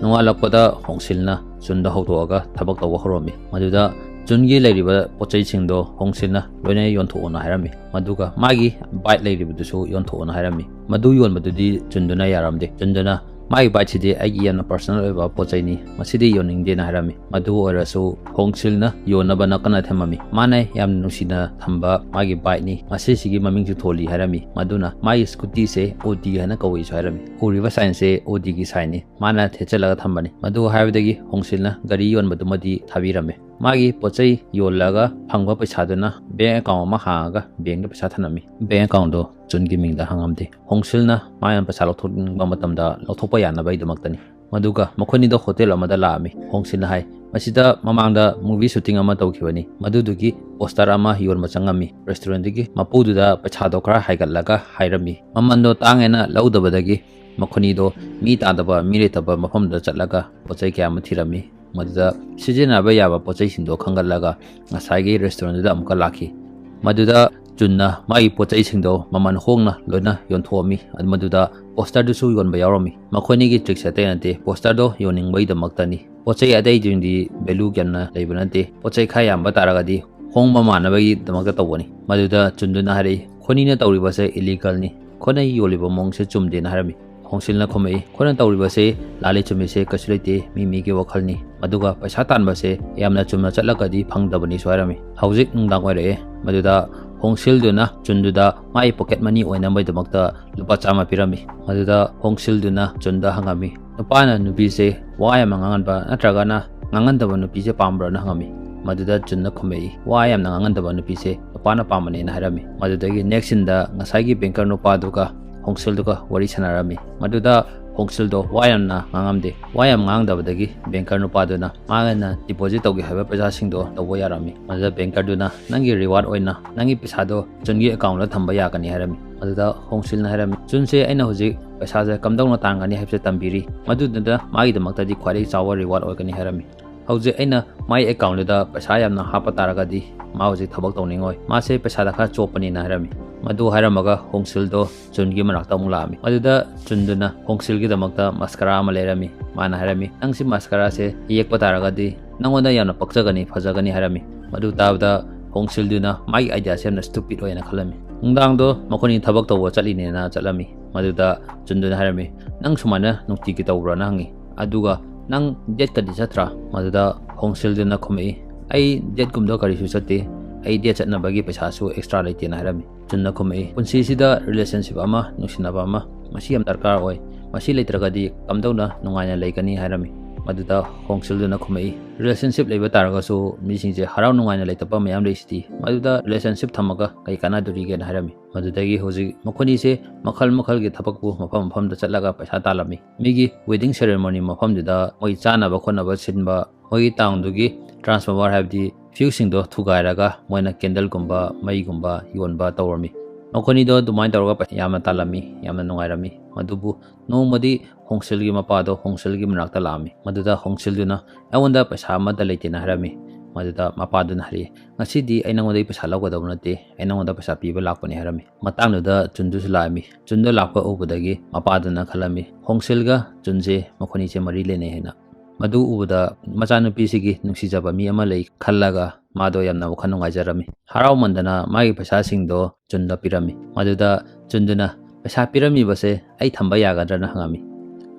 ꯅꯣꯡꯉꯥꯜꯂꯛꯄꯗ ꯍꯣꯡꯁꯤꯜꯅ ꯆꯨꯟꯗ ꯍꯧꯗꯣꯛꯑꯒ ꯊꯕꯛ ꯇꯧꯕ ꯍꯧꯔꯝꯃꯤ꯫ ꯃꯗꯨꯗ ꯆꯨꯟꯒꯤ ꯂꯩꯔꯤꯕ ꯄꯣꯠ ꯆꯩꯁꯤꯡꯗꯣ ꯍꯣꯡꯁꯤꯜꯅ ꯂꯣꯏꯅ ꯌꯣꯟꯊꯣꯛꯑꯣꯅ ꯍꯥꯏꯔꯝꯃꯤ꯫ ꯃꯗꯨꯒ ꯃꯥꯒꯤ ꯕꯥꯏꯛ ꯂꯩꯔꯤꯕꯗꯨꯁꯨ ꯌꯣꯟꯊꯣꯛꯑꯣꯅ ꯍꯥꯏꯔꯝꯃꯤ꯫ ꯃꯗꯨ ꯌꯣꯟꯕꯗꯨꯗꯤ ꯆꯨꯟꯗꯨꯅ ꯌꯥꯔꯝꯗꯦ꯫ ꯆꯨꯟꯗꯨꯅ, "ꯃꯥꯒꯤ ꯕꯥꯏꯛꯁꯤꯗꯤ ꯑꯩꯒꯤ ꯌꯥꯝꯅ ꯄꯔꯁꯅꯦꯜ ꯑꯣꯏꯕ ꯄꯣꯠ ꯆꯩꯅꯤ, ꯃꯁꯤꯗꯤ ꯌꯣꯟꯅꯤꯡꯗꯦꯅ" ꯍꯥꯏꯔꯝꯃꯤ꯫ ꯃꯗꯨ ꯑꯣꯏꯔꯁꯨ ꯍꯣꯡꯁꯤꯜꯅ ꯌꯣꯟꯅꯕꯅ ꯀꯟꯅ ꯊꯦꯝꯃꯝꯃꯤ꯫ ꯃꯥꯅ ꯌꯥꯝꯅ ꯅꯨꯡꯁꯤꯅ ꯊꯝꯕ ꯃꯥꯒꯤ ꯕꯥꯏꯛꯅꯤ, ꯃꯁꯤꯁꯤꯒꯤ ꯃꯃꯤꯡꯁꯨ ꯊꯣꯜꯂꯤ ꯍꯥꯏꯔꯝꯃꯤ꯫ ꯃꯗꯨꯅ ꯃꯥꯒꯤ ꯁ꯭ꯀꯨꯇꯤꯁꯦ ꯑꯣ ꯗꯤ ꯍꯥꯏꯅ ꯀꯧꯏꯁꯨ ꯍꯥꯏꯔꯝꯃꯤ꯫ ꯎꯔꯤꯕ ꯁꯥꯏꯟꯁꯦ ꯑꯣ ꯗꯤꯒꯤ ꯁꯥꯏꯟꯅꯤ꯫ ꯃꯥꯅ ꯊꯦꯠꯆꯜꯂꯒ ꯊꯝꯕꯅꯤ꯫ ꯃꯗꯨ ꯍꯥꯏꯕꯗꯒꯤ ꯍꯣꯡꯁꯤꯜꯅ ꯒꯥꯔꯤ ꯌꯣꯟꯕꯗꯨꯃꯗꯤ ꯊꯥꯕꯤꯔꯝꯃꯤ꯫ ꯃꯥꯒꯤ ꯄꯣꯠ ꯆꯩ ꯌꯣꯜꯂꯒ ꯐꯪꯕ ꯄꯩꯁꯥꯗꯨꯅ ꯕꯦꯡ ꯑꯦꯀꯥꯎꯟ ꯑꯃ ꯍꯥꯡꯉꯒ ꯕꯦꯡꯗ ꯄꯩꯁꯥ ꯊꯅꯝꯃꯤ꯫ ꯕꯦꯡ ꯑꯦꯀꯥꯎꯟꯗꯣ ꯆꯨꯟꯒꯤ ꯃꯤꯡꯗ ꯍꯥꯡꯉꯝꯗꯦ꯫ ꯍꯣꯡꯁꯤꯜꯅ ꯃꯥꯅ ꯄꯩꯁꯥ ꯂꯧꯊꯣꯛꯅꯤꯡꯕ ꯃꯇꯝꯗ ꯂꯧꯊꯣꯛꯄ ꯌꯥꯅꯕꯒꯤꯗꯃꯛꯇꯅꯤ꯫ ꯃꯗꯨꯒ ꯃꯈꯣꯏꯅꯤꯗꯣ ꯍꯣꯇꯦꯜ ꯑꯃꯗ ꯂꯥꯛꯑꯝꯃꯤ꯫ ꯍꯣꯡꯁꯤꯜꯅ ꯍꯥꯏ, "ꯃꯁꯤꯗ ꯃꯃꯥꯡꯗ movie shooting ꯑꯃ ꯇꯧꯈꯤꯕꯅꯤ, ꯃꯗꯨꯗꯨꯒꯤ ꯄꯣꯁꯇꯔ ꯑꯃ ꯌꯣꯟꯕ ꯆꯪꯉꯝꯃꯤ꯫" ꯔꯦꯁꯇꯨꯔꯦꯟꯗꯨꯒꯤ ꯃꯄꯨꯗꯨꯗ ꯄꯩꯁꯥꯗꯣ ꯈꯔ ꯍꯥꯏꯒꯠꯂꯒ ꯍꯥꯏꯔꯝꯃꯤ꯫ ꯃꯃꯟꯗꯣ ꯇꯥꯡꯉꯦꯅ ꯂꯧꯗꯕꯗꯒꯤ ꯃꯈꯣꯏꯅꯤꯗꯣ ꯃꯤ ꯇꯥꯗꯕ, ꯃꯤ ꯂꯩꯇꯕ ꯃꯐꯝꯗ ꯆꯠꯂꯒ ꯄꯣꯠ ꯆꯩ ꯀꯌꯥ ꯑꯃ ꯊꯤꯔꯝꯃꯤ꯫ ꯃꯗꯨꯗ ꯁꯤꯖꯤꯟꯅꯕ ꯌꯥꯕ ꯄꯣꯠ ꯆꯩꯁꯤꯡꯗꯣ ꯈꯟꯒꯠꯂꯒ ꯉꯁꯥꯏꯒꯤ ꯔꯦꯁꯇꯨꯔꯦꯟꯗꯨꯗ ꯑꯃꯨꯛꯀ ꯂꯥꯛꯈꯤ꯫ ꯃꯗꯨꯗ ꯆꯨꯟꯅ ꯃꯥꯒꯤ ꯄꯣꯠ ꯆꯩꯁꯤꯡꯗꯣ ꯃꯃꯜ ꯍꯣꯡꯅ ꯂꯣꯏꯅ ꯌꯣꯟꯊꯣꯛꯑꯝꯃꯤ꯫ ꯃꯗꯨꯗ ꯄꯣꯁꯇꯔꯗꯨꯁꯨ ꯌꯣꯟꯕ ꯌꯥꯎꯔꯝꯃꯤ꯫ ꯃꯈꯣꯏꯅꯤꯒꯤ ꯇ꯭ꯔꯤꯛꯁꯦ ꯑꯇꯩ ꯅꯠꯇꯦ, ꯄꯣꯁꯇꯔꯗꯣ ꯌꯣꯟꯅꯤꯡꯕꯒꯤꯗꯃꯛꯇꯅꯤ꯫ ꯄꯣꯠ ꯆꯩ ꯑꯇꯩꯁꯤꯡꯗꯤ ꯚꯦꯂꯨ ꯌꯥꯝꯅ ꯂꯩꯕ ꯅꯠꯇꯦ꯫ ꯄꯣꯠ ꯆꯩ ꯈꯔ ꯌꯥꯝꯕ ꯇꯥꯔꯒꯗꯤ ꯍꯣꯡꯕ ꯃꯥꯟꯅꯕꯒꯤꯗꯃꯛꯇ ꯇꯧꯕꯅꯤ꯫ ꯃꯗꯨꯗ ꯆꯨꯟꯗꯨꯅ ꯍꯥꯏꯔꯛꯏ, "ꯑꯩꯈꯣꯏꯅꯤꯅ ꯇꯧꯔꯤꯕꯁꯦ ꯏꯂꯤꯒꯜꯅꯤ꯫ ꯑꯩꯈꯣꯏꯅ ꯌꯣꯜꯂꯤꯕ ꯃꯑꯣꯡꯁꯦ ꯆꯨꯝꯗꯦꯅ" ꯍꯥꯏꯔꯝꯃꯤ꯫ ꯍꯣꯡꯁꯤꯜꯅ ꯈꯨꯝꯃꯛꯏ, "ꯑꯩꯈꯣꯏꯅ ꯇꯧꯔꯤꯕꯁꯦ ꯂꯥꯜꯂꯤ ꯆꯨꯝꯃꯤꯁꯦ ꯀꯩꯁꯨ ꯂꯩꯇꯦ, ꯃꯤ ꯃꯤꯒꯤ ꯋꯥꯈꯜꯅꯤ꯫ ꯑꯗꯨꯒ ꯄꯩꯁꯥ ꯇꯥꯟꯕꯁꯦ ꯌꯥꯝꯅ ꯆꯨꯝꯅ ꯆꯠꯂꯒꯗꯤ ꯐꯪꯗꯕꯅꯤꯁꯨ" ꯍꯥꯏꯔꯝꯃꯤ꯫ ꯍꯧꯖꯤꯛ ꯅꯨꯡꯗꯥꯡ ꯑꯣꯏꯔꯛꯑꯦ꯫ ꯃꯗꯨꯗ ꯍꯣꯡꯁꯤꯜꯗꯨꯅ ꯆꯨꯟꯗꯨꯗ ꯃꯥꯒꯤ ꯄꯣꯀꯦꯠ ꯃꯅꯤ ꯑꯣꯏꯅꯕꯒꯤꯗꯃꯛꯇ ꯂꯨꯄꯥ ꯆꯥꯝꯃ ꯄꯤꯔꯝꯃꯤ꯫ ꯃꯗꯨꯗ ꯍꯣꯡꯁꯤꯜꯗꯨꯅ ꯆꯨꯟꯗ ꯍꯪꯉꯝꯃꯤ, "ꯅꯨꯄꯥꯅ ꯅꯨꯄꯤꯁꯦ ꯋꯥ ꯌꯥꯝꯅ ꯉꯥꯡꯍꯟꯕ ꯅꯠꯇ꯭ꯔꯒꯅ ꯉꯥꯡꯍꯟꯗꯕ ꯅꯨꯄꯤꯁꯦ ꯄꯥꯝꯕ꯭ꯔꯥꯅ?" ꯍꯪꯉꯝꯃꯤ꯫ ꯃꯗꯨꯗ ꯆꯨꯟꯅ ꯈꯨꯝꯃꯛꯏ, "ꯋꯥ ꯌꯥꯝꯅ ꯉꯥꯡꯍꯟꯗꯕ ꯅꯨꯄꯤꯁꯦ ꯅꯨꯄꯥꯅ ꯄꯥꯝꯕꯅꯦꯅ" ꯍꯥꯏꯔꯝꯃꯤ꯫ ꯃꯗꯨꯗꯒꯤ ꯅꯦꯛꯁ ꯁꯤꯟꯗ ꯉꯁꯥꯏꯒꯤ ꯕꯦꯡꯀꯔ ꯅꯨꯄꯥꯗꯨꯒ ꯍꯣꯡꯁꯤꯜꯗꯨꯒ ꯋꯥꯔꯤ ꯁꯥꯟꯅꯔꯝꯃꯤ꯫ ꯃꯗꯨꯗ ꯍꯣꯡꯁꯤꯜꯗꯣ ꯋꯥ ꯌꯥꯝꯅ ꯉꯥꯡꯉꯝꯗꯦ꯫ ꯋꯥ ꯌꯥꯝ ꯉꯥꯡꯗꯕꯗꯒꯤ ꯕꯦꯡꯀꯔ ꯅꯨꯄꯥꯗꯨꯅ ꯃꯥꯅ ꯗꯤꯄꯣꯖꯤꯠ ꯇꯧꯒꯦ ꯍꯥꯏꯕ ꯄꯩꯁꯥꯁꯤꯡꯗꯣ ꯇꯧꯕ ꯌꯥꯔꯝꯃꯤ꯫ ꯃꯗꯨꯗ ꯕꯦꯡꯀꯔꯗꯨꯅ, "ꯅꯪꯒꯤ ꯔꯤꯋꯥꯔꯗ ꯑꯣꯏꯅ ꯅꯪꯒꯤ ꯄꯩꯁꯥꯗꯣ ꯆꯨꯟꯒꯤ ꯑꯦꯀꯥꯎꯟꯗ ꯊꯝꯕ ꯌꯥꯒꯅꯤ" ꯍꯥꯏꯔꯝꯃꯤ꯫ ꯃꯗꯨꯗ ꯍꯣꯡꯁꯤꯜꯅ ꯍꯥꯏꯔꯝꯃꯤ, "ꯆꯨꯟꯁꯦ ꯑꯩꯅ ꯍꯧꯖꯤꯛ ꯄꯩꯁꯥꯁꯦ ꯀꯝꯗꯧꯅ ꯇꯥꯟꯒꯅꯤ ꯍꯥꯏꯕꯁꯦ ꯇꯝꯕꯤꯔꯤ꯫ ꯃꯗꯨꯗꯨꯅ ꯃꯥꯒꯤꯗꯃꯛꯇꯗꯤ ꯈ꯭ꯋꯥꯏꯗꯒꯤ ꯆꯥꯎꯕ ꯔꯤꯋꯥꯔꯗ ꯑꯣꯏꯒꯅꯤ" ꯍꯥꯏꯔꯝꯃꯤ꯫ "ꯍꯧꯖꯤꯛ ꯑꯩꯅ ꯃꯥꯏ ꯑꯦꯀꯥꯎꯟꯗꯨꯗ ꯄꯩꯁꯥ ꯌꯥꯝꯅ ꯍꯥꯞꯄ ꯇꯥꯔꯒꯗꯤ ꯃꯥ ꯍꯧꯖꯤꯛ ꯊꯕꯛ ꯇꯧꯅꯤꯡꯉꯣꯏ꯫ ꯃꯥꯁꯦ ꯄꯩꯁꯥꯗ ꯈꯔ ꯆꯣꯞꯄꯅꯤꯅ" ꯍꯥꯏꯔꯝꯃꯤ꯫ ꯃꯗꯨ ꯍꯥꯏꯔꯝꯃꯒ ꯍꯣꯡꯁꯤꯜꯗꯣ ꯆꯨꯟꯒꯤ ꯃꯅꯥꯛꯇ ꯑꯃꯨꯛ ꯂꯥꯛꯑꯝꯃꯤ꯫ ꯃꯗꯨꯗ ꯆꯨꯟꯗꯨꯅ ꯍꯣꯡꯁꯤꯜꯒꯤꯗꯃꯛꯇ ꯃꯁꯀꯔꯥ ꯑꯃ ꯂꯩꯔꯝꯃꯤ꯫ ꯃꯥꯅ ꯍꯥꯏꯔꯝꯃꯤ, "ꯅꯪ ꯁꯤ ꯃꯁꯀꯔꯥꯁꯦ ꯌꯦꯛꯄ ꯇꯥꯔꯒꯗꯤ ꯅꯪꯉꯣꯟꯗ ꯌꯥꯝꯅ ꯄꯛꯆꯒꯅꯤ, ꯐꯖꯒꯅꯤ" ꯍꯥꯏꯔꯝꯃꯤ꯫ ꯃꯗꯨ ꯇꯥꯕꯗ ꯍꯣꯡꯁꯤꯜꯗꯨꯅ ꯃꯥꯒꯤ ꯑꯥꯏꯗꯤꯌꯥꯁꯦ ꯌꯥꯝꯅ ꯁ꯭ꯇꯨꯄꯤꯠ ꯑꯣꯏꯅ ꯈꯜꯂꯝꯃꯤ꯫ ꯅꯨꯡꯗꯥꯡꯗꯣ ꯃꯈꯣꯏꯅꯤ ꯊꯕꯛ ꯇꯧꯕ ꯆꯠꯂꯤꯅꯦꯅ ꯆꯠꯂꯝꯃꯤ꯫ ꯃꯗꯨꯗ ꯆꯨꯟꯗꯨꯅ ꯍꯥꯏꯔꯝꯃꯤ, "ꯅꯪ ꯁꯨꯃꯥꯏꯅ ꯅꯨꯡꯇꯤꯒꯤ ꯇꯧꯕ꯭ꯔꯥꯅ?" ꯍꯪꯉꯤ꯫ ꯑꯗꯨꯒ, "ꯅꯪ ꯗꯦꯠꯀꯗꯤ ꯆꯠꯇ꯭ꯔꯥ?" ꯃꯗꯨꯗ ꯍꯣꯡꯁꯤꯜꯗꯨꯅ ꯈꯨꯝꯃꯛꯏ, "ꯑꯩ ꯗꯦꯠꯀꯨꯝꯕꯗ ꯀꯔꯤꯁꯨ ꯆꯠꯇꯦ, ꯑꯩ ꯗꯦꯠ ꯆꯠꯅꯕꯒꯤ ꯄꯩꯁꯥꯁꯨ ꯑꯦꯛꯁꯇ꯭ꯔꯥ ꯂꯩꯇꯦꯅ" ꯍꯥꯏꯔꯝꯃꯤ꯫ ꯆꯨꯟꯅ ꯈꯨꯝꯃꯛꯏ, "ꯄꯨꯟꯁꯤꯁꯤꯗ ꯔꯤꯂꯦꯁꯟꯁꯤꯞ ꯑꯃ, ꯅꯨꯡꯁꯤꯅꯕ ꯑꯃ, ꯃꯁꯤ ꯌꯥꯝ ꯗꯔꯀꯥꯔ ꯑꯣꯏ꯫ ꯃꯁꯤ ꯂꯩꯇ꯭ꯔꯒꯗꯤ ꯀꯝꯗꯧꯅ ꯅꯨꯡꯉꯥꯏꯅ ꯂꯩꯒꯅꯤ?" ꯍꯥꯏꯔꯝꯃꯤ꯫ ꯃꯗꯨꯗ ꯍꯣꯡꯁꯤꯜꯗꯨꯅ ꯈꯨꯝꯃꯛꯏ, "ꯔꯤꯂꯦꯁꯟꯁꯤꯞ ꯂꯩꯕ ꯇꯥꯔꯒꯁꯨ ꯃꯤꯁꯤꯡꯁꯦ ꯍꯔꯥꯎ ꯅꯨꯡꯉꯥꯏꯅ ꯂꯩꯇꯕ ꯃꯌꯥꯝ ꯂꯩꯁꯤꯗꯤ, ꯃꯗꯨꯗ ꯔꯤꯂꯦꯁꯟꯁꯤꯞ ꯊꯝꯃꯒ ꯀꯩ ꯀꯥꯟꯅꯗꯣꯔꯤꯒꯦꯅ?" ꯍꯥꯏꯔꯝꯃꯤ꯫ ꯃꯗꯨꯗꯒꯤ ꯍꯧꯖꯤꯛ ꯃꯈꯣꯏꯅꯤꯁꯦ ꯃꯈꯜ ꯃꯈꯜꯒꯤ ꯊꯕꯛꯄꯨ ꯃꯐꯝ ꯃꯐꯝꯗ ꯆꯠꯂꯒ ꯄꯩꯁꯥ ꯇꯥꯜꯂꯝꯃꯤ꯫ ꯃꯤꯒꯤ ꯋꯦꯗꯤꯡ ꯁꯦꯔꯦꯃꯣꯅꯤ ꯃꯐꯝꯗꯨꯗ ꯃꯣꯏ ꯆꯥꯅꯕ ꯈꯣꯠꯅꯕ ꯁꯤꯟꯕ, ꯃꯣꯏꯒꯤ ꯇꯥꯎꯟꯗꯨꯒꯤ ꯇ꯭ꯔꯥꯟꯁꯐꯣꯔꯃꯔ ꯍꯥꯏꯕꯗꯤ ꯐ꯭ꯌꯨꯁꯁꯤꯡꯗꯣ ꯊꯨꯒꯥꯏꯔꯒ ꯃꯣꯏꯅ ꯀꯦꯟꯗꯜꯒꯨꯝꯕ, ꯃꯩꯒꯨꯝꯕ ꯌꯣꯟꯕ ꯇꯧꯔꯝꯃꯤ꯫ ꯃꯈꯣꯏꯅꯤꯗꯣ ꯑꯗꯨꯃꯥꯏꯅ ꯇꯧꯔꯒ ꯄꯩꯁꯥ ꯌꯥꯝꯅ ꯇꯥꯜꯂꯝꯃꯤ, ꯌꯥꯝꯅ ꯅꯨꯡꯉꯥꯏꯔꯝꯃꯤ꯫ ꯑꯗꯨꯕꯨ ꯅꯣꯡꯃꯗꯤ ꯍꯣꯡꯁꯤꯜꯒꯤ ꯃꯄꯥꯗꯣ ꯍꯣꯡꯁꯤꯜꯒꯤ ꯃꯅꯥꯛꯇ ꯂꯥꯛꯑꯝꯃꯤ꯫ ꯃꯗꯨꯗ ꯍꯣꯡꯁꯤꯜꯗꯨꯅ, "ꯑꯩꯉꯣꯟꯗ ꯄꯩꯁꯥ ꯑꯃꯠꯇ ꯂꯩꯇꯦꯅ" ꯍꯥꯏꯔꯝꯃꯤ꯫ ꯃꯗꯨꯗ ꯃꯄꯥꯗꯨꯅ ꯍꯥꯏꯔꯛꯏ, "ꯉꯁꯤꯗꯤ ꯑꯩ ꯅꯉꯣꯟꯗꯒꯤ ꯄꯩꯁꯥ ꯂꯧꯒꯗꯕ ꯅꯠꯇꯦ, ꯑꯩ ꯅꯉꯣꯟꯗ ꯄꯩꯁꯥ ꯄꯤꯕ ꯂꯥꯛꯄꯅꯤ" ꯍꯥꯏꯔꯝꯃꯤ꯫ ꯃꯇꯥꯡꯗꯨꯗ ꯆꯨꯟꯗꯨꯁꯨ ꯂꯥꯛꯑꯝꯃꯤ꯫ ꯆꯨꯟꯗꯣ ꯂꯥꯛꯄ ꯎꯕꯗꯒꯤ ꯃꯄꯥꯗꯨꯅ ꯈꯜꯂꯝꯃꯤ, ꯍꯣꯡꯁꯤꯜꯒ ꯆꯨꯟꯁꯦ ꯃꯈꯣꯏꯅꯤꯁꯦ ꯃꯔꯤ ꯂꯩꯅꯩ ꯍꯥꯏꯅ꯫ ꯃꯗꯨ ꯎꯕꯗ ꯃꯆꯥꯅꯨꯄꯤꯁꯤꯒꯤ ꯅꯨꯡꯁꯤꯖꯕ ꯃꯤ ꯑꯃ ꯂꯩ ꯈꯜꯂꯒ ꯃꯥꯗꯣ ꯌꯥꯝꯅ ꯋꯥꯈꯜ ꯅꯨꯡꯉꯥꯏꯖꯔꯝꯃꯤ꯫ ꯍꯔꯥꯎꯃꯟꯗꯅ ꯃꯥꯒꯤ ꯄꯩꯁꯥꯁꯤꯡꯗꯣ ꯆꯨꯟꯗ ꯄꯤꯔꯝꯃꯤ꯫ ꯃꯗꯨꯗ ꯆꯨꯟꯗꯨꯅ, "ꯄꯩꯁꯥ ꯄꯤꯔꯝꯃꯤꯕꯁꯦ ꯑꯩ ꯊꯝꯕ ꯌꯥꯒꯗ꯭ꯔꯅ?" ꯍꯪꯉꯝꯃꯤ꯫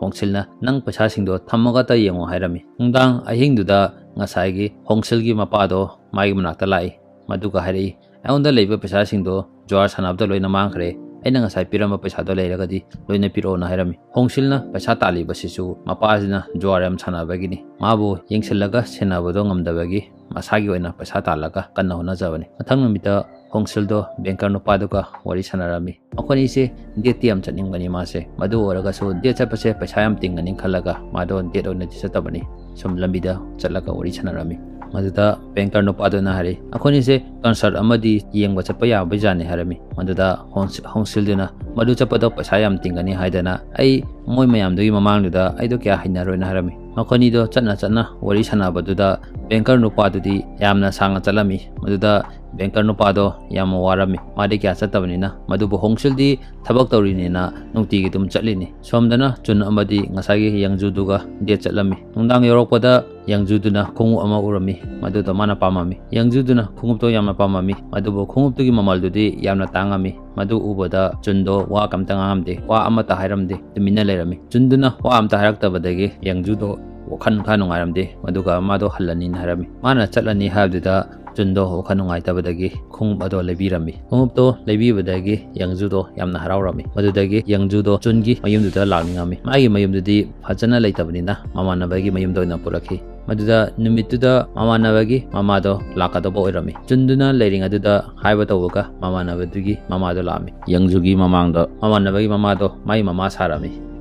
ꯍꯣꯡꯁꯤꯜꯅ, "ꯅꯪ ꯄꯩꯁꯥꯁꯤꯡꯗꯣ ꯊꯝꯃꯒꯇ ꯌꯦꯡꯉꯣ" ꯍꯥꯏꯔꯝꯃꯤ꯫ ꯅꯨꯡꯗꯥꯡ ꯑꯍꯤꯡꯗꯨꯗ ꯉꯁꯥꯏꯒꯤ ꯍꯣꯡꯁꯤꯜꯒꯤ ꯃꯄꯥꯗꯣ ꯃꯥꯒꯤ ꯃꯅꯥꯛꯇ ꯂꯥꯛꯏ꯫ ꯃꯗꯨꯒ ꯍꯥꯏꯔꯛꯏ, "ꯑꯩꯉꯣꯟꯗ ꯂꯩꯕ ꯄꯩꯁꯥꯁꯤꯡꯗꯣ ꯖꯨꯋꯥꯔ ꯁꯥꯟꯅꯕꯗ ꯂꯣꯏꯅ ꯃꯥꯡꯈ꯭ꯔꯦ꯫ ꯑꯩꯅ ꯉꯁꯥꯏ ꯄꯤꯔꯝꯕ ꯄꯩꯁꯥꯗꯣ ꯂꯩꯔꯒꯗꯤ ꯂꯣꯏꯅ ꯄꯤꯔꯛꯑꯣꯅ" ꯍꯥꯏꯔꯝꯃꯤ꯫ ꯍꯣꯡꯁꯤꯜꯅ ꯄꯩꯁꯥ ꯇꯥꯜꯂꯤꯕꯁꯤꯁꯨ ꯃꯄꯥꯁꯤꯅ ꯖꯨꯋꯥꯔ ꯌꯥꯝ ꯁꯥꯟꯅꯕꯒꯤꯅꯤ꯫ ꯃꯥꯕꯨ ꯌꯦꯡꯁꯤꯜꯂꯒ ꯁꯦꯟꯅꯕꯗꯣ ꯉꯝꯗꯕꯒꯤ ꯃꯁꯥꯒꯤ ꯑꯣꯏꯅ ꯄꯩꯁꯥ ꯇꯥꯜꯂꯒ ꯀꯟꯅ ꯍꯣꯠꯅꯖꯕꯅꯤ꯫ ꯃꯊꯪ ꯅꯨꯃꯤꯠꯇ ꯍꯣꯡꯁꯤꯜꯗꯣ ꯕꯦꯡꯀꯔ ꯅꯨꯄꯥꯗꯨꯒ ꯋꯥꯔꯤ ꯁꯥꯟꯅꯔꯝꯃꯤ꯫ ꯃꯈꯣꯏꯅꯤꯁꯦ ꯗꯦꯠꯇꯤ ꯌꯥꯝ ꯆꯠꯅꯤꯡꯕꯅꯤ ꯃꯥꯁꯦ꯫ ꯃꯗꯨ ꯑꯣꯏꯔꯒꯁꯨ ꯗꯦꯠ ꯆꯠꯄꯁꯦ ꯄꯩꯁꯥ ꯌꯥꯝ ꯇꯤꯡꯒꯅꯤ ꯈꯜꯂꯒ ꯃꯥꯗꯣ ꯗꯦꯠ ꯑꯣꯏꯅꯗꯤ ꯆꯠꯇꯕꯅꯤ꯫ ꯁꯨꯝ ꯂꯝꯕꯤꯗ ꯆꯠꯂꯒ ꯋꯥꯔꯤ ꯁꯥꯟꯅꯔꯝꯃꯤ꯫ ꯃꯗꯨꯗ ꯕꯦꯡꯀꯔ ꯅꯨꯄꯥꯗꯨꯅ ꯍꯥꯏꯔꯛꯏ, "ꯑꯩꯈꯣꯏꯅꯤꯁꯦ ꯀꯟꯁꯔꯠ ꯑꯃꯗꯤ ꯌꯦꯡꯕ ꯆꯠꯄ ꯌꯥꯕꯖꯥꯠꯅꯤ" ꯍꯥꯏꯔꯝꯃꯤ꯫ ꯃꯗꯨꯗ ꯍꯣꯡꯁꯤ-, ꯍꯣꯡꯁꯤꯜꯗꯨꯅ, "ꯃꯗꯨ ꯆꯠꯄꯗꯣ ꯄꯩꯁꯥ ꯌꯥꯝ ꯇꯤꯡꯒꯅꯤ ꯍꯥꯏꯗꯅ ꯑꯩ ꯃꯣꯏ ꯃꯌꯥꯝꯗꯨꯒꯤ ꯃꯃꯥꯡꯗꯨꯗ ꯑꯩꯗꯣ ꯀꯌꯥ ꯍꯩꯅꯔꯣꯏꯅ" ꯍꯥꯏꯔꯝꯃꯤ꯫ ꯃꯈꯣꯏꯅꯤꯗꯣ ꯆꯠꯅ ꯆꯠꯅ ꯋꯥꯔꯤ ꯁꯥꯟꯅꯕꯗꯨꯗ banker ꯅꯨꯄꯥꯗꯨꯗꯤ ꯌꯥꯝꯅ ꯁꯥꯡꯅ ꯆꯠꯂꯝꯃꯤ꯫ ꯃꯗꯨꯗ banker ꯅꯨꯄꯥꯗꯣ ꯌꯥꯝꯅ ꯋꯥꯔꯝꯃꯤ, ꯃꯥꯗꯤ ꯀꯌꯥ ꯆꯠꯇꯕꯅꯤꯅ꯫ ꯃꯗꯨꯕꯨ ꯍꯣꯡꯁꯤꯜꯗꯤ ꯊꯕꯛ ꯇꯧꯔꯤꯅꯦꯅ ꯅꯨꯡꯇꯤꯒꯤ ꯑꯗꯨꯝ ꯆꯠꯂꯤꯅꯤ꯫ ꯁꯣꯝꯗꯅ ꯆꯨꯟ ꯑꯃꯗꯤ ꯉꯁꯥꯏꯒꯤ ꯌꯪꯖꯨꯗꯨꯒ date ꯆꯠꯂꯝꯃꯤ꯫ ꯅꯨꯡꯗꯥꯡ ꯌꯧꯔꯛꯄꯗ ꯌꯪꯖꯨꯗꯨꯅ ꯈꯣꯡꯎꯞ ꯑꯃ ꯎꯔꯝꯃꯤ, ꯃꯗꯨꯗꯣ ꯃꯥꯅ ꯄꯥꯝꯃꯝꯃꯤ꯫ ꯌꯪꯖꯨꯗꯨꯅ ꯈꯣꯡꯎꯞꯇꯣ ꯌꯥꯝꯅ ꯄꯥꯝꯃꯝꯃꯤ, ꯑꯗꯨꯕꯨ ꯈꯣꯡꯎꯞꯇꯨꯒꯤ ꯃꯃꯜꯗꯨꯗꯤ ꯌꯥꯝꯅ ꯇꯥꯡꯉꯝꯃꯤ꯫ ꯃꯗꯨ ꯎꯕꯗ ꯆꯨꯟꯗꯣ ꯋꯥ ꯀꯝꯇ ꯉꯥꯡꯉꯝꯗꯦ, ꯋꯥ ꯑꯃꯠꯇ ꯍꯥꯏꯔꯝꯗꯦ, ꯇꯨꯃꯤꯟꯅ ꯂꯩꯔꯝꯃꯤ꯫ ꯆꯨꯟꯗꯨꯅ ꯋꯥ ꯑꯝꯇ ꯍꯥꯏꯔꯛꯇꯕꯗꯒꯤ ꯌꯪꯖꯨꯗꯣ ꯋꯥꯈꯜ ꯈꯔ ꯅꯨꯡꯉꯥꯏꯔꯝꯗꯦ, ꯑꯗꯨꯒ ꯃꯥꯗꯣ ꯍꯜꯂꯅꯤꯅ ꯍꯥꯏꯔꯝꯃꯤ꯫ ꯃꯥꯅ ꯆꯠꯂꯅꯤ ꯍꯥꯏꯕꯗꯨꯗ ꯆꯨꯟꯗꯣ ꯋꯥꯈꯜ ꯅꯨꯡꯉꯥꯏꯇꯕꯗꯒꯤ ꯈꯣꯡꯎꯞ ꯑꯗꯣ ꯂꯩꯕꯤꯔꯝꯃꯤ꯫ ꯈꯣꯡꯎꯞꯇꯣ ꯂꯩꯕꯤꯕꯗꯒꯤ ꯌꯪꯖꯨꯗꯣ ꯌꯥꯝꯅ ꯍꯔꯥꯎꯔꯝꯃꯤ꯫ ꯃꯗꯨꯗꯒꯤ ꯌꯪꯖꯨꯗꯣ ꯆꯨꯟꯒꯤ ꯃꯌꯨꯝꯗꯨꯗ ꯂꯥꯛꯅꯤꯡꯉꯝꯃꯤ꯫ ꯃꯥꯒꯤ ꯃꯌꯨꯝꯗꯨꯗꯤ ꯐꯖꯅ ꯂꯩꯇꯕꯅꯤꯅ ꯃꯃꯥꯟꯅꯕꯒꯤ ꯃꯌꯨꯝꯗ ꯑꯣꯏꯅ ꯄꯨꯔꯛꯈꯤ꯫ ꯃꯗꯨꯗ ꯅꯨꯃꯤꯠꯇꯨꯗ ꯃꯃꯥꯟꯅꯕꯒꯤ ꯃꯃꯥꯗꯣ ꯂꯥꯛꯀꯗꯧꯕ ꯑꯣꯏꯔꯝꯃꯤ꯫ ꯆꯨꯟꯗꯨꯅ ꯂꯩꯔꯤꯉꯩꯗꯨꯗ ꯍꯥꯏꯕ ꯇꯧꯕꯒ ꯃꯃꯥꯟꯅꯕꯗꯨꯒꯤ ꯃꯃꯥꯗꯣ ꯂꯥꯛꯑꯝꯃꯤ꯫ ꯌꯪꯖꯨꯒꯤ ꯃꯃꯥꯡꯗ ꯃꯃꯥꯟꯅꯕꯒꯤ ꯃꯃꯥꯗꯣ ꯃꯥꯏ ꯃꯃꯥ ꯁꯥꯔꯝꯃꯤ꯫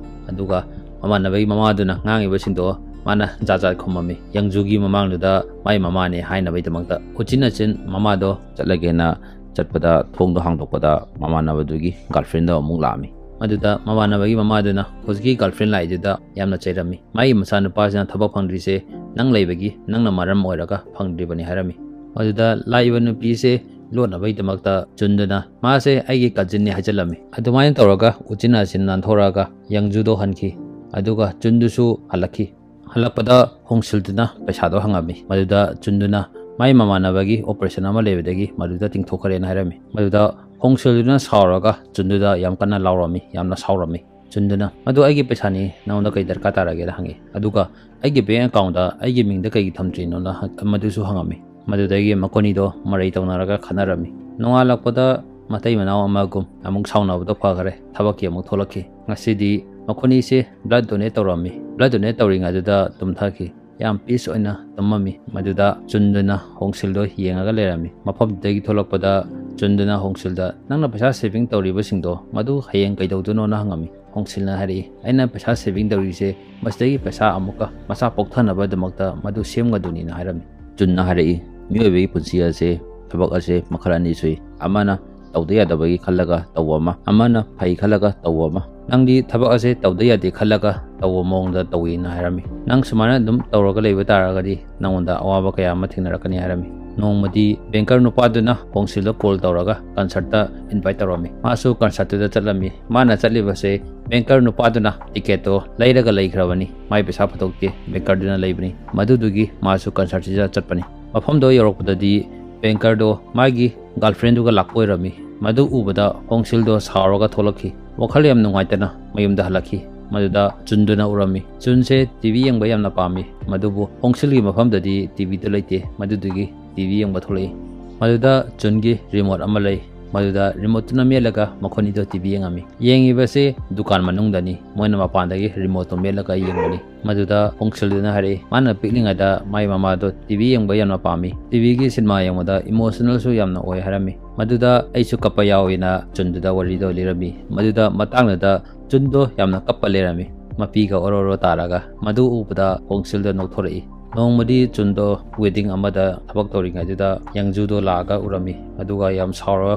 ꯑꯗꯨꯒ ꯃꯃꯥꯟꯅꯕꯒꯤ ꯃꯃꯥꯗꯨꯅ ꯉꯥꯡꯉꯤꯕꯁꯤꯡꯗꯣ ꯃꯥꯅ ꯖꯥꯠ ꯖꯥꯠ ꯈꯨꯝꯃꯝꯃꯤ꯫ ꯌꯪꯖꯨꯒꯤ ꯃꯃꯥꯡꯗꯨꯗ ꯃꯥꯏ ꯃꯃꯥꯅꯦ ꯍꯥꯏꯅꯕꯒꯤꯗꯃꯛꯇ꯫ ꯎꯆꯤꯟ ꯅꯥꯆꯤꯟ ꯃꯃꯥꯗꯣ ꯆꯠꯂꯒꯦꯅ ꯆꯠꯄꯗ ꯊꯣꯡꯗꯣ ꯍꯥꯡꯗꯣꯛꯄꯗ ꯃꯃꯥꯟꯅꯕꯗꯨꯒꯤ girlfriendꯗꯣ ꯑꯃꯨꯛ ꯂꯥꯛꯑꯝꯃꯤ꯫ ꯃꯗꯨꯗ ꯃꯃꯥꯟꯅꯕꯒꯤ ꯃꯃꯥꯗꯨꯅ ꯍꯧꯖꯤꯛꯀꯤ girlfriend ꯂꯥꯛꯏꯗꯨꯗ ꯌꯥꯝꯅ ꯆꯩꯔꯝꯃꯤ꯫ ꯃꯥꯒꯤ ꯃꯆꯥꯅꯨꯄꯥꯁꯤꯅ ꯊꯕꯛ ꯐꯪꯗ꯭ꯔꯤꯁꯦ ꯅꯪ ꯂꯩꯕꯒꯤ, ꯅꯪꯅ ꯃꯔꯝ ꯑꯣꯏꯔꯒ ꯐꯪꯗ꯭ꯔꯤꯕꯅꯤ ꯍꯥꯏꯔꯝꯃꯤ꯫ ꯃꯗꯨꯗ ꯂꯥꯛꯏꯕ ꯅꯨꯄꯤꯁꯦ ꯂꯣꯠꯅꯕꯒꯤꯗꯃꯛꯇ ꯆꯨꯟꯗꯨꯅ ꯃꯥꯁꯦ ꯑꯩꯒꯤ cousinꯅꯤ ꯍꯥꯏꯖꯤꯜꯂꯝꯃꯤ꯫ ꯑꯗꯨꯃꯥꯏꯅ ꯇꯧꯔꯒ ꯎꯆꯤꯟ ꯅꯥꯆꯤꯟ ꯅꯥꯟꯊꯣꯔꯛꯑꯒ ꯌꯪꯖꯨꯗꯣ ꯍꯟꯈꯤ꯫ ꯑꯗꯨꯒ ꯆꯨꯟꯗꯨꯁꯨ ꯍꯜꯂꯛꯈꯤ꯫ ꯍꯜꯂꯛꯄꯗ ꯍꯣꯡꯁꯤꯜꯗꯨꯅ ꯄꯩꯁꯥꯗꯣ ꯍꯪꯉꯝꯃꯤ꯫ ꯃꯗꯨꯗ ꯆꯨꯟꯗꯨꯅ ꯃꯥꯏ ꯃꯃꯥꯟꯅꯕꯒꯤ operation ꯑꯃ ꯂꯩꯕꯗꯒꯤ ꯃꯗꯨꯗ ꯇꯤꯡꯊꯣꯛꯈ꯭ꯔꯦꯅ ꯍꯥꯏꯔꯝꯃꯤ꯫ ꯃꯗꯨꯗ ꯍꯣꯡꯁꯤꯜꯗꯨꯅ ꯁꯥꯎꯔꯒ ꯆꯨꯟꯗꯨꯗ ꯌꯥꯝ ꯀꯟꯅ ꯂꯥꯎꯔꯝꯃꯤ, ꯌꯥꯝꯅ ꯁꯥꯎꯔꯝꯃꯤ꯫ ꯆꯨꯟꯗꯨꯅ "ꯃꯗꯨ ꯑꯩꯒꯤ ꯄꯩꯁꯥꯅꯤ, ꯅꯉꯣꯟꯗ ꯀꯩ ꯗꯔꯀꯥꯔ ꯇꯥꯔꯒꯦꯅ?" ꯍꯪꯉꯤ꯫ ꯑꯗꯨꯒ "ꯑꯩꯒꯤ bank accountꯇ ꯑꯩꯒꯤ ꯃꯤꯡꯗ ꯀꯩꯒꯤ ꯊꯝꯗ꯭ꯔꯤꯅꯣꯅ?" ꯍꯪ-, ꯃꯗꯨꯁꯨ ꯍꯪꯉꯝꯃꯤ꯫ ꯃꯗꯨꯗꯒꯤ ꯃꯈꯣꯏꯅꯤꯗꯣ ꯃꯔꯩ ꯇꯧꯅꯔꯒ ꯈꯠꯅꯔꯝꯃꯤ꯫ ꯅꯣꯡꯉꯥꯜꯂꯛꯄꯗ ꯃꯇꯩ ꯃꯅꯥꯎ ꯑꯃꯒꯨꯝ ꯑꯃꯨꯛ ꯁꯥꯎꯅꯕꯗꯣ ꯐꯈ꯭ꯔꯦ꯫ ꯊꯕꯛꯀꯤ ꯑꯃꯨꯛ ꯊꯣꯛꯂꯛꯈꯤ꯫ ꯉꯁꯤꯗꯤ ꯃꯈꯣꯏꯅꯤꯁꯦ blood donate ꯇꯧꯔꯝꯃꯤ꯫ Blood donate ꯇꯧꯔꯤꯉꯩꯗꯨꯗ ꯇꯨꯝꯊꯈꯤ꯫ ꯌꯥꯝ peace ꯑꯣꯏꯅ ꯇꯨꯝꯃꯝꯃꯤ꯫ ꯃꯗꯨꯗ ꯆꯨꯟꯗꯨꯅ ꯍꯣꯡꯁꯤꯜꯗꯣ ꯌꯦꯡꯉꯒ ꯂꯩꯔꯝꯃꯤ꯫ ꯃꯐꯝꯗꯨꯗꯒꯤ ꯊꯣꯛꯂꯛꯄꯗ ꯆꯨꯟꯗꯨꯅ ꯍꯣꯡꯁꯤꯜꯗ "ꯅꯪꯅ ꯄꯩꯁꯥ saving ꯇꯧꯔꯤꯕꯁꯤꯡꯗꯣ ꯃꯗꯨ ꯍꯌꯦꯡ ꯀꯩꯗꯧꯗꯣꯏꯅꯣꯅ?" ꯍꯪꯉꯝꯃꯤ꯫ ꯍꯣꯡꯁꯤꯜꯅ ꯍꯥꯏꯔꯛꯏ, "ꯑꯩꯅ ꯄꯩꯁꯥ saving ꯇꯧꯔꯤꯁꯦ ꯃꯁꯤꯗꯒꯤ ꯄꯩꯁꯥ ꯑꯃꯨꯛꯀ ꯃꯆꯥ ꯄꯣꯛꯊꯅꯕꯒꯤꯗꯃꯛꯇ ꯃꯗꯨ ꯁꯦꯝꯒꯗꯣꯏꯅꯤꯅ" ꯍꯥꯏꯔꯝꯃꯤ꯫ ꯆꯨꯟꯅ ꯍꯥꯏꯔꯛꯏ, "ꯃꯤꯑꯣꯏꯕꯒꯤ ꯄꯨꯟꯁꯤ ꯑꯁꯦ, ꯊꯕꯛ ꯑꯁꯦ ꯃꯈꯜ ꯑꯅꯤ ꯁꯨꯏ꯫ ꯑꯃꯅ ꯇꯧꯗ ꯌꯥꯗꯕꯒꯤ ꯈꯜꯂꯒ ꯇꯧꯕ ꯑꯃ, ꯑꯃꯅ ꯐꯩ ꯈꯜꯂꯒ ꯇꯧꯕ ꯑꯃ꯫ "ꯅꯪꯗꯤ ꯊꯕꯛ ꯑꯁꯦ ꯇꯧꯗ ꯌꯥꯗꯦ ꯈꯜꯂꯒ ꯇꯧꯕ ꯃꯑꯣꯡꯗ ꯇꯧꯏꯅ" ꯍꯥꯏꯔꯝꯃꯤ꯫ "ꯅꯪ ꯁꯨꯃꯥꯏꯅ ꯑꯗꯨꯝ ꯇꯧꯔꯒ ꯂꯩꯕ ꯇꯥꯔꯒꯗꯤ ꯅꯪꯉꯣꯟꯗ ꯑꯋꯥꯕ ꯀꯌꯥ ꯑꯃ ꯊꯦꯡꯅꯔꯛꯀꯅꯤ" ꯍꯥꯏꯔꯝꯃꯤ꯫ ꯅꯣꯡꯃꯗꯤ ꯕꯦꯡꯀꯔ ꯅꯨꯄꯥꯗꯨꯅ ꯍꯣꯡꯁꯤꯜꯗ ꯀꯣꯜ ꯇꯧꯔꯒ ꯀꯟꯁꯔꯠꯇ ꯏꯟꯚꯥꯏꯠ ꯇꯧꯔꯝꯃꯤ꯫ ꯃꯥꯁꯨ ꯀꯟꯁꯔꯠꯇꯨꯗ ꯆꯠꯂꯝꯃꯤ꯫ ꯃꯥꯅ ꯆꯠꯂꯤꯕꯁꯦ ꯕꯦꯡꯀꯔ ꯅꯨꯄꯥꯗꯨꯅ ꯇꯤꯀꯦꯠꯇꯣ ꯂꯩꯔꯒ ꯂꯩꯈ꯭ꯔꯕꯅꯤ꯫ ꯃꯥꯏ ꯄꯩꯁꯥ ꯄꯨꯊꯣꯛꯇꯦ, ꯕꯦꯡꯀꯔꯗꯨꯅ ꯂꯩꯕꯅꯤ꯫ ꯃꯗꯨꯗꯨꯒꯤ ꯃꯥꯁꯨ ꯀꯟꯁꯔꯠꯁꯤꯗ ꯆꯠꯄꯅꯤ꯫ ꯃꯐꯝꯗꯣ ꯌꯧꯔꯛꯄꯗꯗꯤ ꯕꯦꯡꯀꯔꯗꯣ ꯃꯥꯒꯤ ꯒꯥꯔꯜꯐ꯭ꯔꯦꯟꯗꯨꯒ ꯂꯥꯛꯄ ꯑꯣꯏꯔꯝꯃꯤ꯫ ꯃꯗꯨ ꯎꯕꯗ ꯍꯣꯡꯁꯤꯜꯗꯣ ꯁꯥꯎꯔꯒ ꯊꯣꯛꯂꯛꯈꯤ꯫ ꯋꯥꯈꯜ ꯌꯥꯝ ꯅꯨꯡꯉꯥꯏꯇꯅ ꯃꯌꯨꯝꯗ ꯍꯜꯂꯛꯈꯤ꯫ ꯃꯗꯨꯗ ꯆꯨꯟꯗꯨꯅ ꯎꯔꯝꯃꯤ꯫ ꯆꯨꯟꯁꯦ ꯇꯤ ꯚꯤ ꯌꯦꯡꯕ ꯌꯥꯝꯅ ꯄꯥꯝꯃꯤ, ꯃꯗꯨꯕꯨ ꯍꯣꯡꯁꯤꯜꯒꯤ ꯃꯐꯝꯗꯗꯤ ꯇꯤ ꯚꯤꯗꯨ ꯂꯩꯇꯦ꯫ ꯃꯗꯨꯗꯨꯒꯤ ꯇꯤ ꯚꯤ ꯌꯦꯡꯕ ꯊꯣꯛꯂꯛꯏ꯫ ꯃꯗꯨꯗ ꯆꯨꯟꯒꯤ ꯔꯤꯃꯣꯠ ꯑꯃ ꯂꯩ꯫ ꯃꯗꯨꯗ ꯔꯤꯃꯣꯠꯇꯨꯅ ꯃꯦꯠꯂꯒ ꯃꯈꯣꯏꯅꯤꯗꯣ ꯇꯤ ꯚꯤ ꯌꯦꯡꯉꯝꯃꯤ꯫ ꯌꯦꯡꯉꯤꯕꯁꯦ ꯗꯨꯀꯥꯟ ꯃꯅꯨꯡꯗꯅꯤ꯫ ꯃꯣꯏꯅ ꯃꯄꯥꯟꯗꯒꯤ ꯔꯤꯃꯣꯠꯇꯣ ꯃꯦꯠꯂꯒ ꯌꯦꯡꯕꯅꯤ꯫ ꯃꯗꯨꯗ ꯍꯣꯡꯁꯤꯜꯗꯨꯅ ꯍꯥꯏꯔꯛꯏ, ꯃꯥꯅ ꯄꯤꯛꯂꯤꯉꯩꯗ ꯃꯥꯏ ꯃꯃꯥꯗꯣ ꯇꯤ ꯚꯤ ꯌꯦꯡꯕ ꯌꯥꯝꯅ ꯄꯥꯝꯃꯤ꯫ ꯇꯤ ꯚꯤꯒꯤ ꯁꯤꯅꯦꯃꯥ ꯌꯦꯡꯕꯗ ꯏꯃꯣꯁꯅꯦꯜꯁꯨ ꯌꯥꯝꯅ ꯑꯣꯏ ꯍꯥꯏꯔꯝꯃꯤ꯫ ꯃꯗꯨꯗ ꯑꯩꯁꯨ ꯀꯞꯄ ꯌꯥꯎꯏꯅ ꯆꯨꯟꯗꯨꯗ ꯋꯥꯔꯤꯗꯣ ꯂꯤꯔꯝꯃꯤ꯫ ꯃꯗꯨꯗ ꯃꯇꯥꯡꯗꯨꯗ ꯆꯨꯟꯗꯣ ꯌꯥꯝꯅ ꯀꯞꯄ ꯂꯩꯔꯝꯃꯤ, ꯃꯄꯤꯒ ꯑꯣꯔꯣ ꯑꯣꯔꯣ ꯇꯥꯔꯒ꯫ ꯃꯗꯨ ꯎꯕꯗ ꯍꯣꯡꯁꯤꯜꯗꯣ ꯅꯣꯛꯊꯣꯔꯛꯏ꯫ ꯅꯣꯡꯃꯗꯤ ꯆꯨꯟꯗꯣ ꯋꯦꯗꯤꯡ ꯑꯃꯗ ꯊꯕꯛ ꯇꯧꯔꯤꯉꯩꯗꯨꯗ ꯌꯪꯖꯨꯗꯣ ꯂꯥꯛꯑꯒ ꯎꯔꯝꯃꯤ꯫ ꯑꯗꯨꯒ ꯌꯥꯝ ꯁꯥꯎꯔꯒ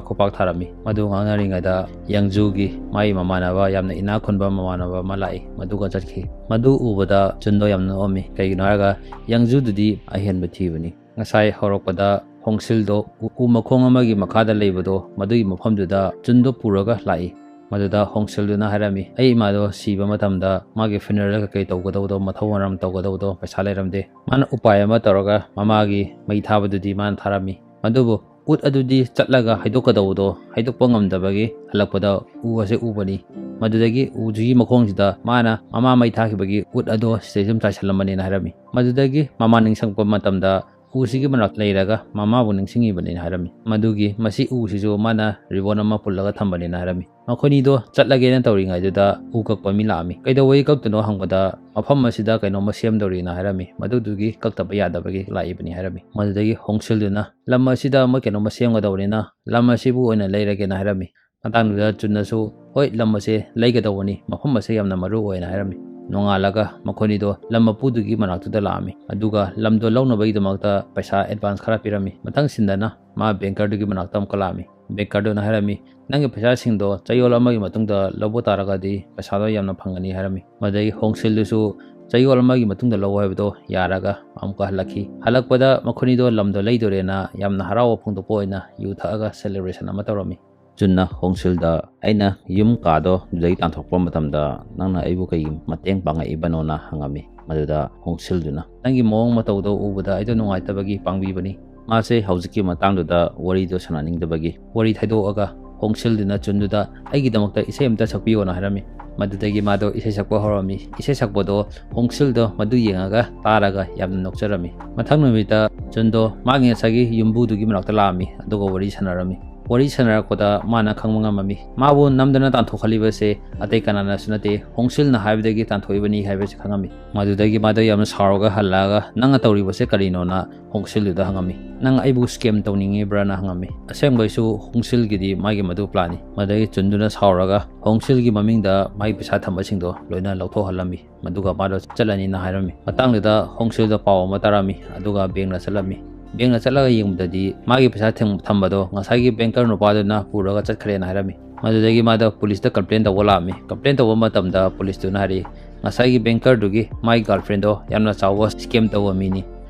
ꯈꯨꯄꯥꯛ ꯊꯥꯔꯝꯃꯤ꯫ ꯃꯗꯨ ꯉꯥꯡꯅꯔꯤꯉꯩꯗ ꯌꯪꯖꯨꯒꯤ ꯃꯥꯒꯤ ꯃꯃꯥꯟꯅꯕ, ꯌꯥꯝꯅ ꯏꯅꯥꯛ ꯈꯨꯟꯕ ꯃꯃꯥꯟꯅꯕ ꯑꯃ ꯂꯥꯛꯏ꯫ ꯃꯗꯨꯒ ꯆꯠꯈꯤ꯫ ꯃꯗꯨ ꯎꯕꯗ ꯆꯨꯟꯗꯣ ꯌꯥꯝꯅ ꯅꯣꯛꯑꯝꯃꯤ꯫ ꯀꯩꯒꯤꯅꯣ ꯍꯥꯏꯔꯒ ꯌꯪꯖꯨꯗꯨꯗꯤ ꯑꯍꯦꯟꯕ ꯊꯤꯕꯅꯤ꯫ ꯉꯁꯥꯏ ꯍꯧꯔꯛꯄꯗ ꯍꯣꯡꯁꯤꯜꯗꯣ ꯎ, ꯎ ꯃꯈꯣꯡ ꯑꯃꯒꯤ ꯃꯈꯥꯗ ꯂꯩꯕꯗꯣ, ꯃꯗꯨꯒꯤ ꯃꯐꯝꯗꯨꯗ ꯆꯨꯟꯗꯣ ꯄꯨꯔꯒ ꯂꯥꯛꯏ꯫ ꯃꯗꯨꯗ ꯍꯣꯡꯁꯤꯜꯗꯨꯅ ꯍꯥꯏꯔꯝꯃꯤ, "ꯑꯩ ꯏꯃꯥꯗꯣ ꯁꯤꯕ ꯃꯇꯝꯗ ꯃꯥꯒꯤ ꯐ꯭ꯌꯨꯅꯔꯦꯜ ꯀꯩꯀꯩ ꯇꯧꯒꯗꯧꯕꯗꯣ, ꯃꯊꯧ ꯃꯔꯝ ꯇꯧꯒꯗꯧꯕꯗꯣ ꯄꯩꯁꯥ ꯂꯩꯔꯝꯗꯦ꯫ ꯃꯥꯅ ꯎꯄꯥꯏ ꯑꯃ ꯇꯧꯔꯒ ꯃꯃꯥꯒꯤ ꯃꯩ ꯊꯥꯕꯗꯨꯗꯤ ꯃꯥꯅ ꯊꯥꯔꯝꯃꯤ꯫ ꯑꯗꯨꯕꯨ ꯎꯠ ꯑꯗꯨꯗꯤ ꯆꯠꯂꯒ ꯍꯩꯗꯣꯛꯀꯗꯧꯕꯗꯣ ꯍꯩꯗꯣꯛꯄ ꯉꯝꯗꯕꯒꯤ ꯍꯜꯂꯛꯄꯗ ꯎ ꯑꯁꯦ ꯎꯕꯅꯤ꯫ ꯃꯗꯨꯗꯒꯤ ꯎꯁꯤꯒꯤ ꯃꯈꯣꯡꯁꯤꯗ ꯃꯥꯅ ꯃꯃꯥ ꯃꯩ ꯊꯥꯈꯤꯕꯒꯤ ꯎꯠ ꯑꯗꯣ ꯁꯤꯗꯩ ꯁꯨꯝ ꯆꯥꯏꯁꯜꯂꯝꯕꯅꯦꯅ" ꯍꯥꯏꯔꯝꯃꯤ꯫ ꯃꯗꯨꯗꯒꯤ ꯃꯃꯥ ꯅꯤꯡꯁꯤꯡꯉꯛꯄ ꯃꯇꯝꯗ ꯎꯁꯤꯒꯤ ꯃꯅꯥꯛ ꯂꯩꯔꯒ ꯃꯃꯥꯕꯨ ꯅꯤꯡꯁꯤꯡꯉꯤꯕꯅꯦꯅ ꯍꯥꯏꯔꯝꯃꯤ꯫ ꯃꯗꯨꯒꯤ ꯃꯁꯤ ꯎꯁꯤꯁꯨ ꯃꯥꯅ ꯔꯤꯕꯣꯟ ꯑꯃ ꯄꯨꯜꯂꯒ ꯊꯝꯕꯅꯦꯅ ꯍꯥꯏꯔꯝꯃꯤ꯫ ꯃꯈꯣꯏꯅꯤꯗꯣ ꯆꯠꯂꯒꯦꯅ ꯇꯧꯔꯤꯉꯩꯗꯨꯗ ꯎ ꯀꯛꯄ ꯃꯤ ꯂꯥꯛꯑꯝꯃꯤ꯫ "ꯀꯩꯗꯧꯕꯒꯤ ꯀꯛꯇꯣꯏꯅꯣ?" ꯍꯪꯕꯗ, "ꯃꯐꯝ ꯑꯁꯤꯗ ꯀꯩꯅꯣꯝꯃ ꯁꯦꯝꯗꯧꯔꯤꯅ" ꯍꯥꯏꯔꯝꯃꯤ꯫ ꯃꯗꯨꯗꯨꯒꯤ ꯀꯛꯇꯕ ꯌꯥꯗꯕꯒꯤ ꯂꯥꯛꯏꯕꯅꯤ ꯍꯥꯏꯔꯝꯃꯤ꯫ ꯃꯗꯨꯗꯒꯤ ꯍꯣꯡꯁꯤꯜꯗꯨꯅ, "ꯂꯝ ꯑꯁꯤꯗ ꯃꯣꯏ ꯀꯩꯅꯣꯝꯃ ꯁꯦꯝꯒꯗꯧꯕꯅꯤꯅ ꯂꯝ ꯑꯁꯤꯕꯨ ꯑꯣꯏꯅ ꯂꯩꯔꯒꯦꯅ" ꯍꯥꯏꯔꯝꯃꯤ꯫ ꯃꯇꯥꯡꯗꯨꯗ ꯆꯨꯟꯅꯁꯨ, "ꯍꯣꯏ, ꯂꯝ ꯑꯁꯦ ꯂꯩꯒꯗꯧꯕꯅꯤ, ꯃꯐꯝ ꯑꯁꯦ ꯌꯥꯝꯅ ꯃꯔꯨ ꯑꯣꯏꯅ" ꯍꯥꯏꯔꯝꯃꯤ꯫ ꯅꯣꯡꯉꯥꯜꯂꯒ ꯃꯈꯣꯏꯅꯤꯗꯣ ꯂꯝ ꯃꯄꯨꯗꯨꯒꯤ ꯃꯅꯥꯛꯇꯨꯗ ꯂꯥꯛꯑꯝꯃꯤ꯫ ꯑꯗꯨꯒ ꯂꯝꯗꯣ ꯂꯧꯅꯕꯒꯤꯗꯃꯛꯇ ꯄꯩꯁꯥ advance ꯈꯔ ꯄꯤꯔꯝꯃꯤ꯫ ꯃꯊꯪ ꯁꯤꯟꯗꯅ ꯃꯥ bankerꯗꯨꯒꯤ ꯃꯅꯥꯛꯇ ꯑꯃꯨꯛꯀ ꯂꯥꯛꯑꯝꯃꯤ꯫ Bankerꯗꯨꯅ ꯍꯥꯏꯔꯝꯃꯤ, "ꯅꯪꯒꯤ ꯄꯩꯁꯥꯁꯤꯡꯗꯣ ꯆꯌꯣꯜ ꯑꯃꯒꯤ ꯃꯇꯨꯡꯗ ꯂꯧꯕ ꯇꯥꯔꯒꯗꯤ ꯄꯩꯁꯥꯗꯣ ꯌꯥꯝꯅ ꯐꯪꯒꯅꯤ" ꯍꯥꯏꯔꯝꯃꯤ꯫ ꯃꯗꯩ ꯍꯣꯡꯁꯤꯜꯗꯨꯁꯨ ꯆꯌꯣꯜ ꯑꯃꯒꯤ ꯃꯇꯨꯡꯗ ꯂꯧ ꯍꯥꯏꯕꯗꯣ ꯌꯥꯔꯒ ꯑꯃꯨꯛꯀ ꯍꯜꯂꯛꯈꯤ꯫ ꯍꯜꯂꯛꯄꯗ ꯃꯈꯣꯏꯅꯤꯗꯣ ꯂꯝꯗꯣ ꯂꯩꯗꯣꯔꯦꯅ ꯌꯥꯝꯅ ꯍꯔꯥꯎꯕ ꯐꯣꯡꯗꯣꯛꯄ ꯑꯣꯏꯅ ꯌꯨ ꯊꯛꯑꯒ celebration ꯑꯃ ꯇꯧꯔꯝꯃꯤ꯫ ꯖꯨꯟꯅ ꯍꯣꯡꯁꯤꯜꯗ, "ꯑꯩꯅ ꯌꯨꯝ ꯀꯥꯗꯣ ꯑꯗꯨꯗꯒꯤ ꯇꯥꯟꯊꯣꯛꯄ ꯃꯇꯝꯗ ꯅꯪꯅ ꯑꯩꯕꯨ ꯀꯩꯒꯤ ꯃꯇꯦꯡ ꯄꯥꯡꯉꯛꯏꯕꯅꯣꯅ?" ꯍꯪꯉꯝꯃꯤ꯫ ꯃꯗꯨꯗ ꯍꯣꯡꯁꯤꯜꯗꯨꯅ, "ꯅꯪꯒꯤ ꯃꯑꯣꯡ ꯃꯇꯧꯗꯣ ꯎꯕꯗ ꯑꯩꯗꯣ ꯅꯨꯡꯉꯥꯏꯇꯕꯒꯤ ꯄꯥꯡꯕꯤꯕꯅꯤ"꯫ ꯃꯥꯁꯦ ꯍꯧꯖꯤꯛꯀꯤ ꯃꯇꯥꯡꯗꯨꯗ ꯋꯥꯔꯤꯗꯣ ꯁꯥꯟꯅꯅꯤꯡꯗꯕꯒꯤ ꯋꯥꯔꯤ ꯊꯩꯗꯣꯛꯑꯒ ꯍꯣꯡꯁꯤꯜꯗꯨꯅ ꯖꯨꯟꯗꯨꯗ, "ꯑꯩꯒꯤꯗꯃꯛꯇ ꯏꯁꯩ ꯑꯃꯇ ꯁꯛꯄꯤꯌꯣꯅ" ꯍꯥꯏꯔꯝꯃꯤ꯫ ꯃꯗꯨꯗꯒꯤ ꯃꯥꯗꯣ ꯏꯁꯩ ꯁꯛꯄ ꯍꯧꯔꯝꯃꯤ꯫ ꯏꯁꯩ ꯁꯛꯄꯗꯣ ꯍꯣꯡꯁꯤꯜꯗꯣ ꯃꯗꯨ ꯌꯦꯡꯉꯒ ꯇꯥꯔꯒ ꯌꯥꯝꯅ ꯅꯣꯛꯆꯔꯝꯃꯤ꯫ ꯃꯊꯪ ꯅꯨꯃꯤꯠꯇ ꯖꯨꯟꯗꯣ ꯃꯥꯒꯤ ꯉꯁꯥꯏꯒꯤ ꯌꯨꯝꯕꯨꯗꯨꯒꯤ ꯃꯅꯥꯛꯇ ꯂꯥꯛꯑꯝꯃꯤ, ꯑꯗꯨꯒ ꯋꯥꯔꯤ ꯁꯥꯟꯅꯔꯝꯃꯤ꯫ ꯋꯥꯔꯤ ꯁꯥꯟꯅꯔꯛꯄꯗ ꯃꯥꯅ ꯈꯪꯕ ꯉꯝꯃꯝꯃꯤ, ꯃꯥꯕꯨ ꯅꯝꯗꯅ ꯇꯥꯟꯊꯣꯛꯍꯜꯂꯤꯕꯁꯦ ꯑꯇꯩ ꯀꯅꯥꯅꯁꯨ ꯅꯠꯇꯦ, ꯍꯣꯡꯁꯤꯜꯅ ꯍꯥꯏꯕꯗꯒꯤ ꯇꯥꯟꯊꯣꯛꯏꯕꯅꯤ ꯍꯥꯏꯕꯁꯤ ꯈꯪꯉꯝꯃꯤ꯫ ꯃꯗꯨꯗꯒꯤ ꯃꯥꯗꯣ ꯌꯥꯝꯅ ꯁꯥꯎꯔꯒ ꯍꯜꯂꯛꯑꯒ, "ꯅꯪꯅ ꯇꯧꯔꯤꯕꯁꯦ ꯀꯔꯤꯅꯣꯅ?" ꯍꯣꯡꯁꯤꯜꯗꯨꯗ ꯍꯪꯉꯝꯃꯤ꯫ "ꯅꯪ ꯑꯩꯕꯨ scam ꯇꯧꯅꯤꯡꯉꯤꯕ꯭ꯔꯥꯅ?" ꯍꯪꯉꯝꯃꯤ꯫ ꯑꯁꯦꯡꯕꯩꯁꯨ ꯍꯣꯡꯁꯤꯜꯒꯤꯗꯤ ꯃꯥꯒꯤ ꯃꯗꯨ planꯅꯤ꯫ ꯃꯗꯒꯤ ꯖꯨꯟꯗꯨꯅ ꯁꯥꯎꯔꯒ ꯍꯣꯡꯁꯤꯜꯒꯤ ꯃꯃꯤꯡꯗ ꯃꯥꯒꯤ ꯄꯩꯁꯥ ꯊꯝꯕꯁꯤꯡꯗꯣ ꯂꯣꯏꯅ ꯂꯧꯊꯣꯛꯍꯜꯂꯝꯃꯤ꯫ ꯃꯗꯨꯒ ꯃꯥꯗꯣ ꯆꯠꯂꯅꯤꯅ ꯍꯥꯏꯔꯝꯃꯤ꯫ ꯃꯇꯥꯡꯗꯨꯗ ꯍꯣꯡꯁꯤꯜꯗ ꯄꯥꯎ ꯑꯃ ꯇꯥꯔꯝꯃꯤ, ꯑꯗꯨꯒ bankꯅ ꯆꯠꯂꯝꯃꯤ꯫ Bankꯅ ꯆꯠꯂꯒ ꯌꯦꯡꯕꯗꯗꯤ ꯃꯥꯒꯤ ꯄꯩꯁꯥ ꯊꯝ-, ꯊꯝꯕꯗꯣ ꯉꯁꯥꯏꯒꯤ banker ꯅꯨꯄꯥꯗꯨꯅ ꯄꯨꯔꯒ ꯆꯠꯈ꯭ꯔꯦꯅ ꯍꯥꯏꯔꯝꯃꯤ꯫ ꯃꯗꯨꯗꯒꯤ ꯃꯥꯗꯣ policeꯇ complain ꯇꯧꯕ ꯂꯥꯛꯑꯝꯃꯤ꯫ Complain ꯇꯧꯕ ꯃꯇꯝꯗ policeꯇꯨꯅ ꯍꯥꯏꯔꯛꯏ, "ꯉꯁꯥꯏꯒꯤ bankerꯗꯨꯒꯤ ꯃꯥꯒꯤ girlfriendꯗꯣ ꯌꯥꯝꯅ ꯆꯥꯎꯕ scam ꯇꯧꯕ ꯃꯤꯅꯤ꯫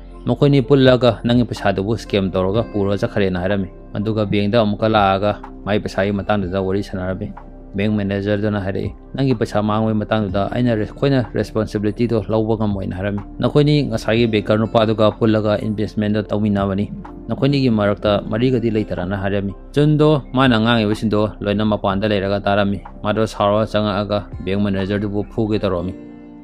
ꯃꯈꯣꯏꯅꯤ ꯄꯨꯜꯂꯒ ꯅꯪꯒꯤ ꯄꯩꯁꯥꯗꯨꯕꯨ scam ꯇꯧꯔꯒ ꯄꯨꯔꯒ ꯆꯠꯈ꯭ꯔꯦꯅ" ꯍꯥꯏꯔꯝꯃꯤ꯫ ꯑꯗꯨꯒ bankꯗ ꯑꯃꯨꯛꯀ ꯂꯥꯛꯑꯒ ꯃꯥꯒꯤ ꯄꯩꯁꯥꯒꯤ ꯃꯇꯥꯡꯗꯨꯗ ꯋꯥꯔꯤ ꯁꯥꯟꯅꯔꯝꯃꯤ꯫ Bank managerꯗꯨꯅ ꯍꯥꯏꯔꯛꯏ, "ꯅꯪꯒꯤ ꯄꯩꯁꯥ ꯃꯥꯡꯕꯒꯤ ꯃꯇꯥꯡꯗꯨꯗ ꯑꯩꯅ ꯔꯦ-, ꯑꯩꯈꯣꯏꯅ responsibilityꯗꯣ ꯂꯧꯕ ꯉꯝꯃꯣꯏꯅ" ꯍꯥꯏꯔꯝꯃꯤ꯫ "ꯅꯈꯣꯏꯅꯤ ꯉꯁꯥꯏꯒꯤ banker ꯅꯨꯄꯥꯗꯨꯒ ꯄꯨꯜꯂꯒ investmentꯗꯣ ꯇꯧꯃꯤꯟꯅꯕꯅꯤ꯫ ꯅꯈꯣꯏꯅꯤꯒꯤ ꯃꯔꯛꯇ ꯃꯔꯤꯒꯗꯤ ꯂꯩꯇꯔꯅ" ꯍꯥꯏꯔꯝꯃꯤ꯫ ꯖꯨꯟꯗꯣ ꯃꯥꯅ ꯉꯥꯡꯉꯤꯕꯁꯤꯡꯗꯣ ꯂꯣꯏꯅ ꯃꯄꯥꯟꯗ ꯂꯩꯔꯒ ꯇꯥꯔꯝꯃꯤ꯫ ꯃꯥꯗꯣ ꯁꯥꯎꯔꯒ ꯆꯪꯉꯛꯑꯒ bank managerꯗꯨꯕꯨ ꯐꯨꯒꯦ ꯇꯧꯔꯝꯃꯤ꯫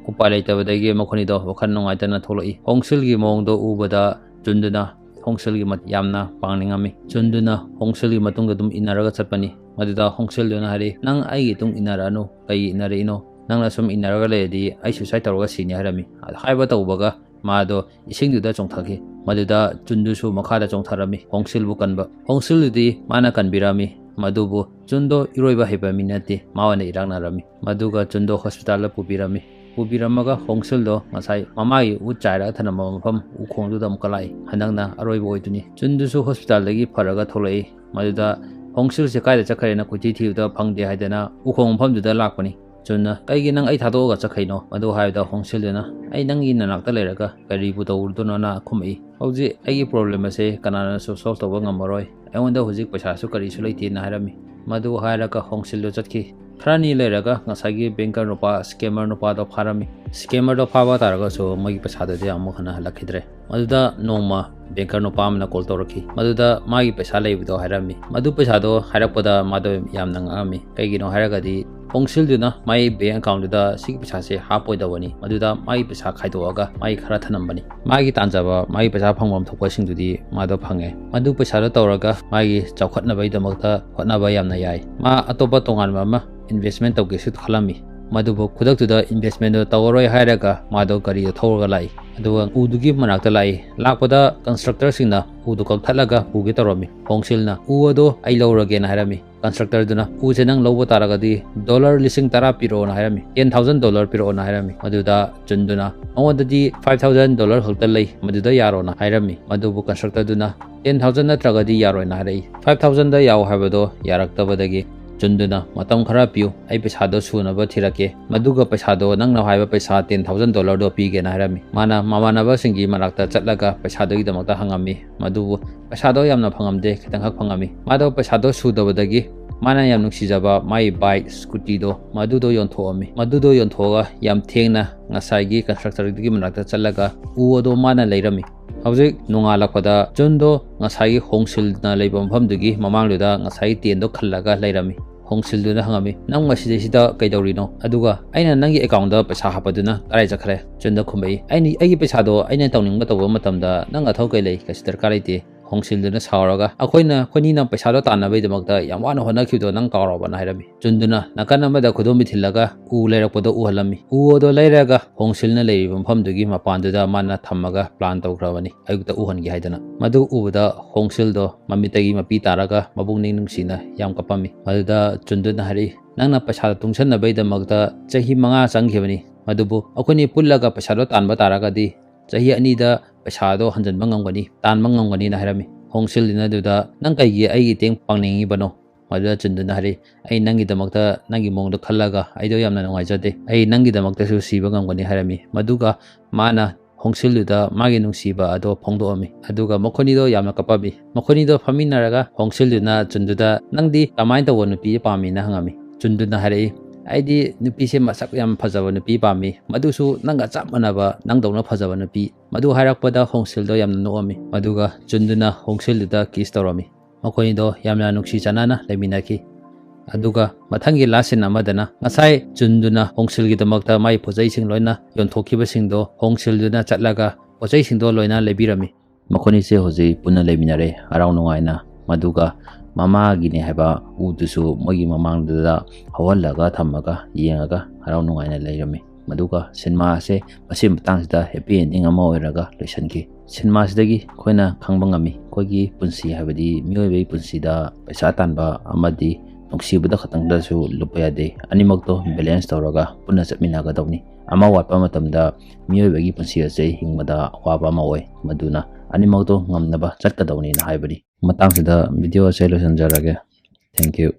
ꯎꯄꯥꯏ ꯂꯩꯇꯕꯗꯒꯤ ꯃꯈꯣꯏꯅꯤꯗꯣ ꯋꯥꯈꯜ ꯅꯨꯡꯉꯥꯏꯇꯅ ꯊꯣꯛꯂꯛꯏ꯫ ꯍꯣꯡꯁꯤꯜꯒꯤ ꯃꯑꯣꯡꯗꯣ ꯎꯕꯗ ꯖꯨꯟꯗꯨꯅ ꯍꯣꯡꯁꯤꯜꯒꯤ ꯃꯠ-, ꯌꯥꯝꯅ ꯄꯥꯡꯅꯤꯡꯉꯝꯃꯤ꯫ ꯖꯨꯟꯗꯨꯅ ꯍꯣꯡꯁꯤꯜꯒꯤ ꯃꯇꯨꯡꯗ ꯑꯗꯨꯝ ꯏꯟꯅꯔꯒ ꯆꯠꯄꯅꯤ꯫ ꯃꯗꯨꯗ ꯍꯣꯡꯁꯤꯜꯗꯨꯅ ꯍꯥꯏꯔꯛꯏ, "ꯅꯪ ꯑꯩꯒꯤ ꯏꯇꯨꯡ ꯏꯟꯅꯔꯛꯑꯅꯨ, ꯀꯩꯒꯤ ꯏꯟꯅꯔꯛꯏꯅꯣ? ꯅꯪꯅ ꯁꯨꯝ ꯏꯟꯅꯔꯒ ꯂꯩꯔꯗꯤ ꯑꯩ suicide ꯇꯧꯔꯒ ꯁꯤꯅꯤ" ꯍꯥꯏꯔꯝꯃꯤ꯫ ꯍꯥꯏꯕ ꯇꯧꯕꯒ ꯃꯥꯗꯣ ꯏꯁꯤꯡꯗꯨꯗ ꯆꯣꯡꯊꯈꯤ꯫ ꯃꯗꯨꯗ ꯖꯨꯟꯗꯨꯁꯨ ꯃꯈꯥꯗ ꯆꯣꯡꯊꯔꯝꯃꯤ, ꯍꯣꯡꯁꯤꯜꯕꯨ ꯀꯟꯕ꯫ ꯍꯣꯡꯁꯤꯜꯗꯨꯗꯤ ꯃꯥꯅ ꯀꯟꯕꯤꯔꯝꯃꯤ, ꯃꯗꯨꯕꯨ ꯖꯨꯟꯗꯣ ꯏꯔꯣꯏꯕ ꯍꯩꯕ ꯃꯤ ꯅꯠꯇꯦ, ꯃꯥ ꯑꯣꯏꯅ ꯏꯔꯥꯛꯅꯔꯝꯃꯤ꯫ ꯃꯗꯨꯒ ꯖꯨꯟꯗꯣ hospitalꯗ ꯄꯨꯕꯤꯔꯝꯃꯤ꯫ ꯄꯨꯕꯤꯔꯝꯃꯒ ꯍꯣꯡꯁꯤꯜꯗꯣ ꯉꯁꯥꯏ ꯃꯃꯥꯒꯤ ꯎ ꯆꯥꯏꯔꯒ ꯊꯅꯝꯕ ꯃꯐꯝ ꯎꯈꯣꯡꯗꯨꯗ ꯑꯃꯨꯛꯀ ꯂꯥꯛꯏ꯫ ꯍꯟꯗꯛꯅ ꯑꯔꯣꯏꯕ ꯑꯣꯏꯗꯣꯏꯅꯤ꯫ ꯆꯨꯟꯗꯨꯁꯨ ꯍꯣꯁꯄꯤꯇꯥꯜꯗꯒꯤ ꯐꯔꯒ ꯊꯣꯛꯂꯛꯏ꯫ ꯃꯗꯨꯗ ꯍꯣꯡꯁꯤꯜꯁꯦ ꯀꯥꯏꯗ ꯆꯠꯈ꯭ꯔꯦꯅ ꯀꯣꯏꯊꯤ ꯊꯤꯕꯗ ꯐꯪꯗꯦ ꯍꯥꯏꯗꯅ ꯎꯈꯣꯡ ꯃꯐꯝꯗꯨꯗ ꯂꯥꯛꯄꯅꯤ꯫ ꯆꯨꯟꯅ, "ꯀꯩꯒꯤ ꯅꯪ ꯑꯩ ꯊꯥꯗꯣꯛꯑꯒ ꯆꯠꯈꯩꯅꯣ?" ꯃꯗꯨ ꯍꯥꯏꯕꯗ ꯍꯣꯡꯁꯤꯜꯗꯨꯅ, "ꯑꯩ ꯅꯪꯒꯤ ꯅꯅꯥꯛꯇ ꯂꯩꯔꯒ ꯀꯔꯤꯕꯨ ꯇꯧꯔꯨꯗꯣꯏꯅꯣꯅ?" ꯈꯨꯝꯃꯛꯏ꯫ "ꯍꯧꯖꯤꯛ ꯑꯩꯒꯤ ꯄ꯭ꯔꯣꯕ꯭ꯂꯦꯝ ꯑꯁꯦ ꯀꯅꯥꯅꯁꯨ ꯁꯣꯜꯕ ꯇꯧꯕ ꯉꯝꯃꯔꯣꯏ꯫ ꯑꯩꯉꯣꯟꯗ ꯍꯧꯖꯤꯛ ꯄꯩꯁꯥꯁꯨ ꯀꯔꯤꯁꯨ ꯂꯩꯇꯦꯅ" ꯍꯥꯏꯔꯝꯃꯤ꯫ ꯃꯗꯨ ꯍꯥꯏꯔꯒ ꯍꯣꯡꯁꯤꯜꯗꯨ ꯆꯠꯈꯤ꯫ ꯈꯔꯅꯤ ꯂꯩꯔꯒ ꯉꯁꯥꯏꯒꯤ ꯕꯦꯡꯀꯔ ꯅꯨꯄꯥ, ꯁ꯭ꯀꯦꯃꯔ ꯅꯨꯄꯥꯗꯣ ꯐꯥꯔꯝꯃꯤ꯫ ꯁ꯭ꯀꯦꯃꯔꯗꯣ ꯐꯥꯕ ꯇꯥꯔꯒꯁꯨ ꯃꯣꯏꯒꯤ ꯄꯩꯁꯥꯗꯨꯗꯤ ꯑꯃꯨꯛ ꯍꯟꯅ ꯍꯜꯂꯛꯈꯤꯗ꯭ꯔꯦ꯫ ꯃꯗꯨꯗ ꯅꯣꯡꯃ ꯕꯦꯡꯀꯔ ꯅꯨꯄꯥ ꯑꯃꯅ ꯀꯣꯜ ꯇꯧꯔꯛꯈꯤ꯫ ꯃꯗꯨꯗ ꯃꯥꯒꯤ ꯄꯩꯁꯥ ꯂꯩꯕꯗꯣ ꯍꯥꯏꯔꯝꯃꯤ꯫ ꯃꯗꯨ ꯄꯩꯁꯥꯗꯣ ꯍꯥꯏꯔꯛꯄꯗ ꯃꯥꯗꯣ ꯌꯥꯝꯅ ꯉꯛꯑꯝꯃꯤ꯫ ꯀꯩꯒꯤꯅꯣ ꯍꯥꯏꯔꯒꯗꯤ ꯍꯣꯡꯁꯤꯜꯗꯨꯅ ꯃꯥꯒꯤ ꯕꯦꯡ ꯑꯦꯀꯥꯎꯟꯗꯨꯗ ꯁꯤꯒꯤ ꯄꯩꯁꯥꯁꯦ ꯍꯥꯞꯄꯣꯏꯗꯕꯅꯤ꯫ ꯃꯗꯨꯗ ꯃꯥꯒꯤ ꯄꯩꯁꯥ ꯈꯥꯏꯗꯣꯛꯑꯒ ꯃꯥꯒꯤ ꯈꯔ ꯊꯅꯝꯕꯅꯤ꯫ ꯃꯥꯒꯤ ꯇꯥꯟꯖꯕ, ꯃꯥꯒꯤ ꯄꯩꯁꯥ ꯐꯪꯐꯝ ꯊꯣꯛꯄꯁꯤꯡꯗꯨꯗꯤ ꯃꯥꯗꯣ ꯐꯪꯉꯦ꯫ ꯃꯗꯨ ꯄꯩꯁꯥꯗꯣ ꯇꯧꯔꯒ ꯃꯥꯒꯤ ꯆꯥꯎꯈꯠꯅꯕꯒꯤꯗꯃꯛꯇ ꯍꯣꯠꯅꯕ ꯌꯥꯝꯅ ꯌꯥꯏ꯫ ꯃꯥ ꯑꯇꯣꯞꯄ ꯇꯣꯉꯥꯟꯕ ꯑꯃ ꯏꯟꯚꯦꯁꯃꯦꯟ ꯇꯧꯒꯦꯁꯨ ꯈꯜꯂꯝꯃꯤ꯫ ꯃꯗꯨꯕꯨ ꯈꯨꯗꯛꯇꯨꯗ ꯏꯟꯚꯦꯁꯃꯦꯟꯗꯣ ꯇꯧꯔꯔꯣꯏ ꯍꯥꯏꯔꯒ ꯃꯥꯗꯣ ꯒꯥꯔꯤꯗꯣ ꯊꯧꯔꯒ ꯂꯥꯛꯏ꯫ ꯑꯗꯨꯒ ꯎꯗꯨꯒꯤ ꯃꯅꯥꯛꯇ ꯂꯥꯛꯏ꯫ ꯂꯥꯛꯄꯗ ꯀꯟꯁꯇ꯭ꯔꯛꯇꯔꯁꯤꯡꯅ ꯎꯗꯨ ꯀꯛꯊꯠꯂꯒ ꯄꯨꯒꯦ ꯇꯧꯔꯝꯃꯤ꯫ ꯍꯣꯡꯁꯤꯜꯅ, "ꯎ ꯑꯗꯣ ꯑꯩ ꯂꯧꯔꯒꯦꯅ" ꯍꯥꯏꯔꯝꯃꯤ꯫ ꯀꯟꯁꯇ꯭ꯔꯛꯇꯔꯗꯨꯅ, "ꯎꯁꯦ ꯅꯪ ꯂꯧꯕ ꯇꯥꯔꯒꯗꯤ ꯗꯣꯂꯔ ꯂꯤꯁꯤꯡ ꯇꯔꯥ ꯄꯤꯔꯛꯑꯣꯅ" ꯍꯥꯏꯔꯝꯃꯤ꯫ "ꯇꯦꯟ ꯊꯥꯎꯖꯟ ꯗꯣꯂꯔ ꯄꯤꯔꯛꯑꯣꯅ" ꯍꯥꯏꯔꯝꯃꯤ꯫ ꯃꯗꯨꯗ ꯆꯨꯟꯗꯨꯅ, "ꯃꯉꯣꯟꯗꯗꯤ ꯐꯥꯏꯚ ꯊꯥꯎꯖꯟ ꯗꯣꯂꯔ ꯈꯛꯇ ꯂꯩ, ꯃꯗꯨꯗ ꯌꯥꯔꯣꯅ" ꯍꯥꯏꯔꯝꯃꯤ꯫ ꯃꯗꯨꯕꯨ ꯀꯟꯁꯇ꯭ꯔꯛꯇꯔꯗꯨꯅ, "ꯇꯦꯟ ꯊꯥꯎꯖꯟ ꯅꯠꯇ꯭ꯔꯒꯗꯤ ꯌꯥꯔꯣꯏꯅ" ꯍꯥꯏꯔꯛꯏ꯫ "ꯐꯥꯏꯚ ꯊꯥꯎꯖꯟꯗ ꯌꯥꯎ" ꯍꯥꯏꯕꯗꯣ ꯌꯥꯔꯛꯇꯕꯗꯒꯤ ꯆꯨꯟꯗꯨꯅ, "ꯃꯇꯝ ꯈꯔ ꯄꯤꯌꯨ, ꯑꯩ ꯄꯩꯁꯥꯗꯣ ꯁꯨꯅꯕ ꯊꯤꯔꯛꯀꯦ꯫ ꯃꯗꯨꯒ ꯄꯩꯁꯥꯗꯣ ꯅꯪꯅ ꯍꯥꯏꯕ ꯄꯩꯁꯥ ꯇꯦꯟ ꯊꯥꯎꯖꯟ ꯗꯣꯂꯔꯗꯣ ꯄꯤꯒꯦꯅ" ꯍꯥꯏꯔꯝꯃꯤ꯫ ꯃꯥꯅ ꯃꯃꯥꯟꯅꯕꯁꯤꯡꯒꯤ ꯃꯅꯥꯛꯇ ꯆꯠꯂꯒ ꯄꯩꯁꯥꯗꯨꯒꯤꯗꯃꯛꯇ ꯍꯪꯉꯝꯃꯤ꯫ ꯃꯗꯨꯕꯨ ꯄꯩꯁꯥꯗꯣ ꯌꯥꯝꯅ ꯐꯪꯉꯝꯗꯦ, ꯈꯤꯇꯪꯈꯛ ꯐꯪꯉꯝꯃꯤ꯫ ꯃꯥꯗꯣ ꯄꯩꯁꯥꯗꯣ ꯁꯨꯗꯕꯗꯒꯤ ꯃꯥꯅ ꯌꯥꯝ ꯅꯨꯡꯁꯤꯖꯕ ꯃꯥꯒꯤ ꯕꯥꯏꯛ, ꯁ꯭ꯀꯨꯇꯤꯗꯣ, ꯃꯗꯨꯗꯣ ꯌꯣꯟꯊꯣꯛꯑꯝꯃꯤ꯫ ꯃꯗꯨꯗꯣ ꯌꯣꯟꯊꯣꯛꯑꯒ ꯌꯥꯝ ꯊꯦꯡꯅ ꯉꯁꯥꯏꯒꯤ ꯀꯟꯁꯇ꯭ꯔꯛꯇꯔꯗꯨꯒꯤ ꯃꯅꯥꯛꯇ ꯆꯠꯂꯒ ꯎ ꯑꯗꯣ ꯃꯥꯅ ꯂꯩꯔꯝꯃꯤ꯫ ꯍꯧꯖꯤꯛ ꯅꯣꯡꯉꯥꯜꯂꯛꯄꯗ ꯆꯨꯟꯗꯣ ꯉꯁꯥꯏꯒꯤ ꯍꯣꯡꯁꯤꯜꯅ ꯂꯩꯕ ꯃꯐꯝꯗꯨꯒꯤ ꯃꯃꯥꯡꯗꯨꯗ ꯉꯁꯥꯏꯒꯤ ꯇꯦꯟꯗꯣ ꯈꯜꯂꯒ ꯂꯩꯔꯝꯃꯤ꯫ ꯍꯣꯡꯁꯤꯜꯗꯨꯅ ꯍꯪꯉꯝꯃꯤ, "ꯅꯪ ꯃꯁꯤꯗꯩꯁꯤꯗ ꯀꯩꯗꯧꯔꯤꯅꯣ? ꯑꯗꯨꯒ ꯑꯩꯅ ꯅꯪꯒꯤ ꯑꯦꯀꯥꯎꯟꯗ ꯄꯩꯁꯥ ꯍꯥꯞꯄꯗꯨꯅ ꯀꯗꯥꯏ ꯆꯠꯈ꯭ꯔꯦ?" ꯆꯨꯟꯗ ꯈꯨꯝꯃꯛꯏ, "ꯑꯩꯅ, ꯑꯩꯒꯤ ꯄꯩꯁꯥꯗꯣ ꯑꯩꯅ ꯇꯧꯅꯤꯡꯕ ꯇꯧꯕ ꯃꯇꯝꯗ ꯅꯪ ꯑꯊꯧ ꯀꯩ ꯂꯩ? ꯀꯩꯁꯨ ꯗꯔꯀꯥꯔ ꯂꯩꯇꯦ꯫" ꯍꯣꯡꯁꯤꯜꯗꯨꯅ ꯁꯥꯎꯔꯒ, "ꯑꯩꯈꯣꯏꯅ, ꯑꯩꯈꯣꯏꯅꯤꯅ ꯄꯩꯁꯥꯗꯣ ꯇꯥꯟꯅꯕꯒꯤꯗꯃꯛꯇ ꯌꯥꯝ ꯋꯥꯅ ꯍꯣꯠꯅꯈꯤꯕꯗꯣ ꯅꯪ ꯀꯥꯎꯔꯕꯅ?" ꯍꯥꯏꯔꯝꯃꯤ꯫ ꯆꯨꯟꯗꯨꯅ ꯅꯥꯀꯟ ꯑꯃꯗ ꯈꯨꯗꯣꯝꯕꯤ ꯊꯤꯜꯂꯒ ꯎ ꯂꯩꯔꯛꯄꯗꯣ ꯎꯍꯜꯂꯝꯃꯤ꯫ ꯎ ꯑꯗꯣ ꯂꯩꯔꯒ ꯍꯣꯡꯁꯤꯜꯅ ꯂꯩꯔꯤꯕ ꯃꯐꯝꯗꯨꯒꯤ ꯃꯄꯥꯟꯗꯨꯗ ꯃꯥꯅ ꯊꯝꯃꯒ ꯄ꯭ꯂꯥꯟ ꯇꯧꯈ꯭ꯔꯕꯅꯤ ꯑꯌꯨꯛꯇ ꯎꯍꯟꯒꯦ ꯍꯥꯏꯗꯅ꯫ ꯃꯗꯨ ꯎꯕꯗ ꯍꯣꯡꯁꯤꯜꯗꯣ ꯃꯃꯤꯠꯇꯒꯤ ꯃꯄꯤ ꯇꯥꯔꯒ ꯃꯄꯨꯛꯅꯤꯡ ꯅꯨꯡꯁꯤꯅ ꯌꯥꯝ ꯀꯞꯄꯝꯃꯤ꯫ ꯃꯗꯨꯗ ꯆꯨꯟꯗꯨꯅ ꯍꯥꯏꯔꯛꯏ, "ꯅꯪꯅ ꯄꯩꯁꯥ ꯇꯨꯡꯁꯟꯅꯕꯒꯤꯗꯃꯛꯇ ꯆꯍꯤ ꯃꯉꯥ ꯆꯪꯈꯤꯕꯅꯤ꯫ ꯑꯗꯨꯕꯨ ꯑꯩꯈꯣꯏꯅꯤ ꯄꯨꯜꯂꯒ ꯄꯩꯁꯥꯗꯣ ꯇꯥꯟꯕ ꯇꯥꯔꯒꯗꯤ ꯆꯍꯤ ꯑꯅꯤꯗ ꯄꯩꯁꯥꯗꯣ ꯍꯟꯖꯤꯟꯕ ꯉꯝꯒꯅꯤ, ꯇꯥꯟꯕ ꯉꯝꯒꯅꯤꯅ ꯍꯥꯏꯔꯝꯃꯤ꯫ ꯍꯣꯡꯁꯤꯜꯗꯨꯅ ꯑꯗꯨꯗ, "ꯅꯪ ꯀꯩꯒꯤ ꯑꯩꯒꯤ ꯃꯇꯦꯡ ꯄꯥꯡꯅꯤꯡꯉꯤꯕꯅꯣ?" ꯃꯗꯨꯗ ꯆꯨꯟꯗꯨꯅ ꯍꯥꯏꯔꯛꯏ, "ꯑꯩ ꯅꯪꯒꯤꯗꯃꯛꯇ, ꯅꯪꯒꯤ ꯃꯑꯣꯡꯗꯣ ꯈꯜꯂꯒ ꯑꯩꯗꯣ ꯌꯥꯝꯅ ꯅꯨꯡꯉꯥꯏꯖꯗꯦ꯫ ꯑꯩ ꯅꯪꯒꯤꯗꯃꯛꯇꯁꯨ ꯁꯤꯕ ꯉꯝꯒꯅꯤ" ꯍꯥꯏꯔꯝꯃꯤ꯫ ꯃꯗꯨꯒ ꯃꯥꯅ ꯍꯣꯡꯁꯤꯜꯗꯨꯗ ꯃꯥꯒꯤ ꯅꯨꯡꯁꯤꯕ ꯑꯗꯣ ꯐꯣꯡꯗꯣꯛꯑꯝꯃꯤ꯫ ꯑꯗꯨꯒ ꯃꯈꯣꯏꯅꯤꯗꯣ ꯌꯥꯝꯅ ꯀꯞꯄꯝꯃꯤ꯫ ꯃꯈꯣꯏꯅꯤꯗꯣ ꯐꯝꯃꯤꯟꯅꯔꯒ ꯍꯣꯡꯁꯤꯜꯗꯨꯅ ꯆꯨꯟꯗꯨꯗ, "ꯅꯪꯗꯤ ꯀꯃꯥꯏꯅ ꯇꯧꯕ ꯅꯨꯄꯤ ꯄꯥꯝꯃꯤꯅ?" ꯍꯪꯉꯝꯃꯤ꯫ ꯆꯨꯟꯗꯨꯅ ꯍꯥꯏꯔꯛꯏ, "ꯑꯩꯗꯤ ꯅꯨꯄꯤꯁꯦ ꯃꯁꯛ ꯌꯥꯝ ꯐꯖꯕ ꯅꯨꯄꯤ ꯄꯥꯝꯃꯤ, ꯃꯗꯨꯁꯨ ꯅꯪꯒ ꯆꯞ ꯃꯥꯟꯅꯕ, ꯅꯪꯗꯧꯅ ꯐꯖꯕ ꯅꯨꯄꯤ"꯫ ꯃꯗꯨ ꯍꯥꯏꯔꯛꯄꯗ ꯍꯣꯡꯁꯤꯜꯗꯣ ꯌꯥꯝꯅ ꯅꯣꯛꯑꯝꯃꯤ꯫ ꯑꯗꯨꯒ ꯆꯨꯟꯗꯨꯅ ꯍꯣꯡꯁꯤꯜꯗꯨꯗ ꯀꯤꯁ ꯇꯧꯔꯝꯃꯤ꯫ ꯃꯈꯣꯏꯅꯤꯗꯣ ꯌꯥꯝꯅ ꯅꯨꯡꯁꯤ ꯆꯥꯟꯅꯅ ꯂꯩꯃꯤꯟꯅꯈꯤ꯫ ꯑꯗꯨꯒ ꯃꯊꯪꯒꯤ ꯂꯥꯁ ꯁꯤꯟ ꯑꯃꯗꯅ ꯉꯁꯥꯏ ꯆꯨꯟꯗꯨꯅ ꯍꯣꯡꯁꯤꯜꯒꯤꯗꯃꯛꯇ ꯃꯥꯒꯤ ꯄꯣꯠꯆꯩꯁꯤꯡ ꯂꯣꯏꯅ ꯌꯣꯟꯊꯣꯛꯈꯤꯕꯁꯤꯡꯗꯣ ꯍꯣꯡꯁꯤꯜꯗꯨꯅ ꯆꯠꯂꯒ ꯄꯣꯠꯆꯩꯁꯤꯡꯗꯣ ꯂꯣꯏꯅ ꯂꯩꯕꯤꯔꯝꯃꯤ꯫ ꯃꯈꯣꯏꯅꯤꯁꯦ ꯍꯧꯖꯤꯛ ꯄꯨꯟꯅ ꯂꯩꯃꯤꯟꯅꯔꯦ, ꯍꯔꯥꯎ ꯅꯨꯡꯉꯥꯏꯅ꯫ ꯃꯗꯨꯒ ꯃꯃꯥꯒꯤꯅꯦ ꯍꯥꯏꯕ ꯎꯗꯨꯁꯨ ꯃꯣꯏꯒꯤ ꯃꯃꯥꯡꯗꯨꯗ ꯍꯧꯍꯜꯂꯒ ꯊꯝꯃꯒ ꯌꯦꯡꯉꯒ ꯍꯔꯥꯎ ꯅꯨꯡꯉꯥꯏꯅ ꯂꯩꯔꯝꯃꯤ꯫ ꯃꯗꯨꯒ ꯁꯤꯅꯦꯃꯥ ꯑꯁꯦ ꯃꯁꯤ ꯃꯇꯥꯡꯁꯤꯗ ꯍꯦꯄꯤ ꯑꯦꯟꯗꯤꯡ ꯑꯃ ꯑꯣꯏꯔꯒ ꯂꯣꯏꯁꯤꯟꯈꯤ꯫ ꯁꯤꯅꯦꯃꯥꯁꯤꯗꯒꯤ ꯑꯩꯈꯣꯏꯅ ꯈꯪꯕ ꯉꯝꯃꯤ, ꯑꯩꯈꯣꯏꯒꯤ ꯄꯨꯟꯁꯤ ꯍꯥꯏꯕꯗꯤ ꯃꯤꯑꯣꯏꯕꯒꯤ ꯄꯨꯟꯁꯤꯗ ꯄꯩꯁꯥ ꯇꯥꯟꯕ ꯑꯃꯗꯤ ꯅꯨꯡꯁꯤꯕꯗ ꯈꯛꯇꯪꯗꯁꯨ ꯂꯨꯞꯄ ꯌꯥꯗꯦ꯫ ꯑꯅꯤꯃꯛꯇꯣ ꯕꯦꯂꯦꯟꯁ ꯇꯧꯔꯒ ꯄꯨꯟꯅ ꯆꯠꯃꯤꯟꯅꯒꯗꯧꯅꯤ꯫ ꯑꯃ ꯋꯥꯠꯄ ꯃꯇꯝꯗ ꯃꯤꯑꯣꯏꯕꯒꯤ ꯄꯨꯟꯁꯤ ꯑꯁꯦ ꯍꯤꯡꯕꯗ ꯑꯋꯥꯕ ꯑꯃ ꯑꯣꯏ꯫ ꯃꯗꯨꯅ ꯑꯅꯤꯃꯛꯇꯣ ꯉꯝꯅꯕ ꯆꯠꯀꯗꯧꯅꯤꯅ ꯍꯥꯏꯕꯅꯤ꯫ ꯃꯇꯥꯡꯁꯤꯗ ꯚꯤꯗꯤꯑꯣ ꯑꯁꯦ ꯂꯣꯏꯁꯤꯟꯖꯔꯒꯦ꯫ Thank you꯫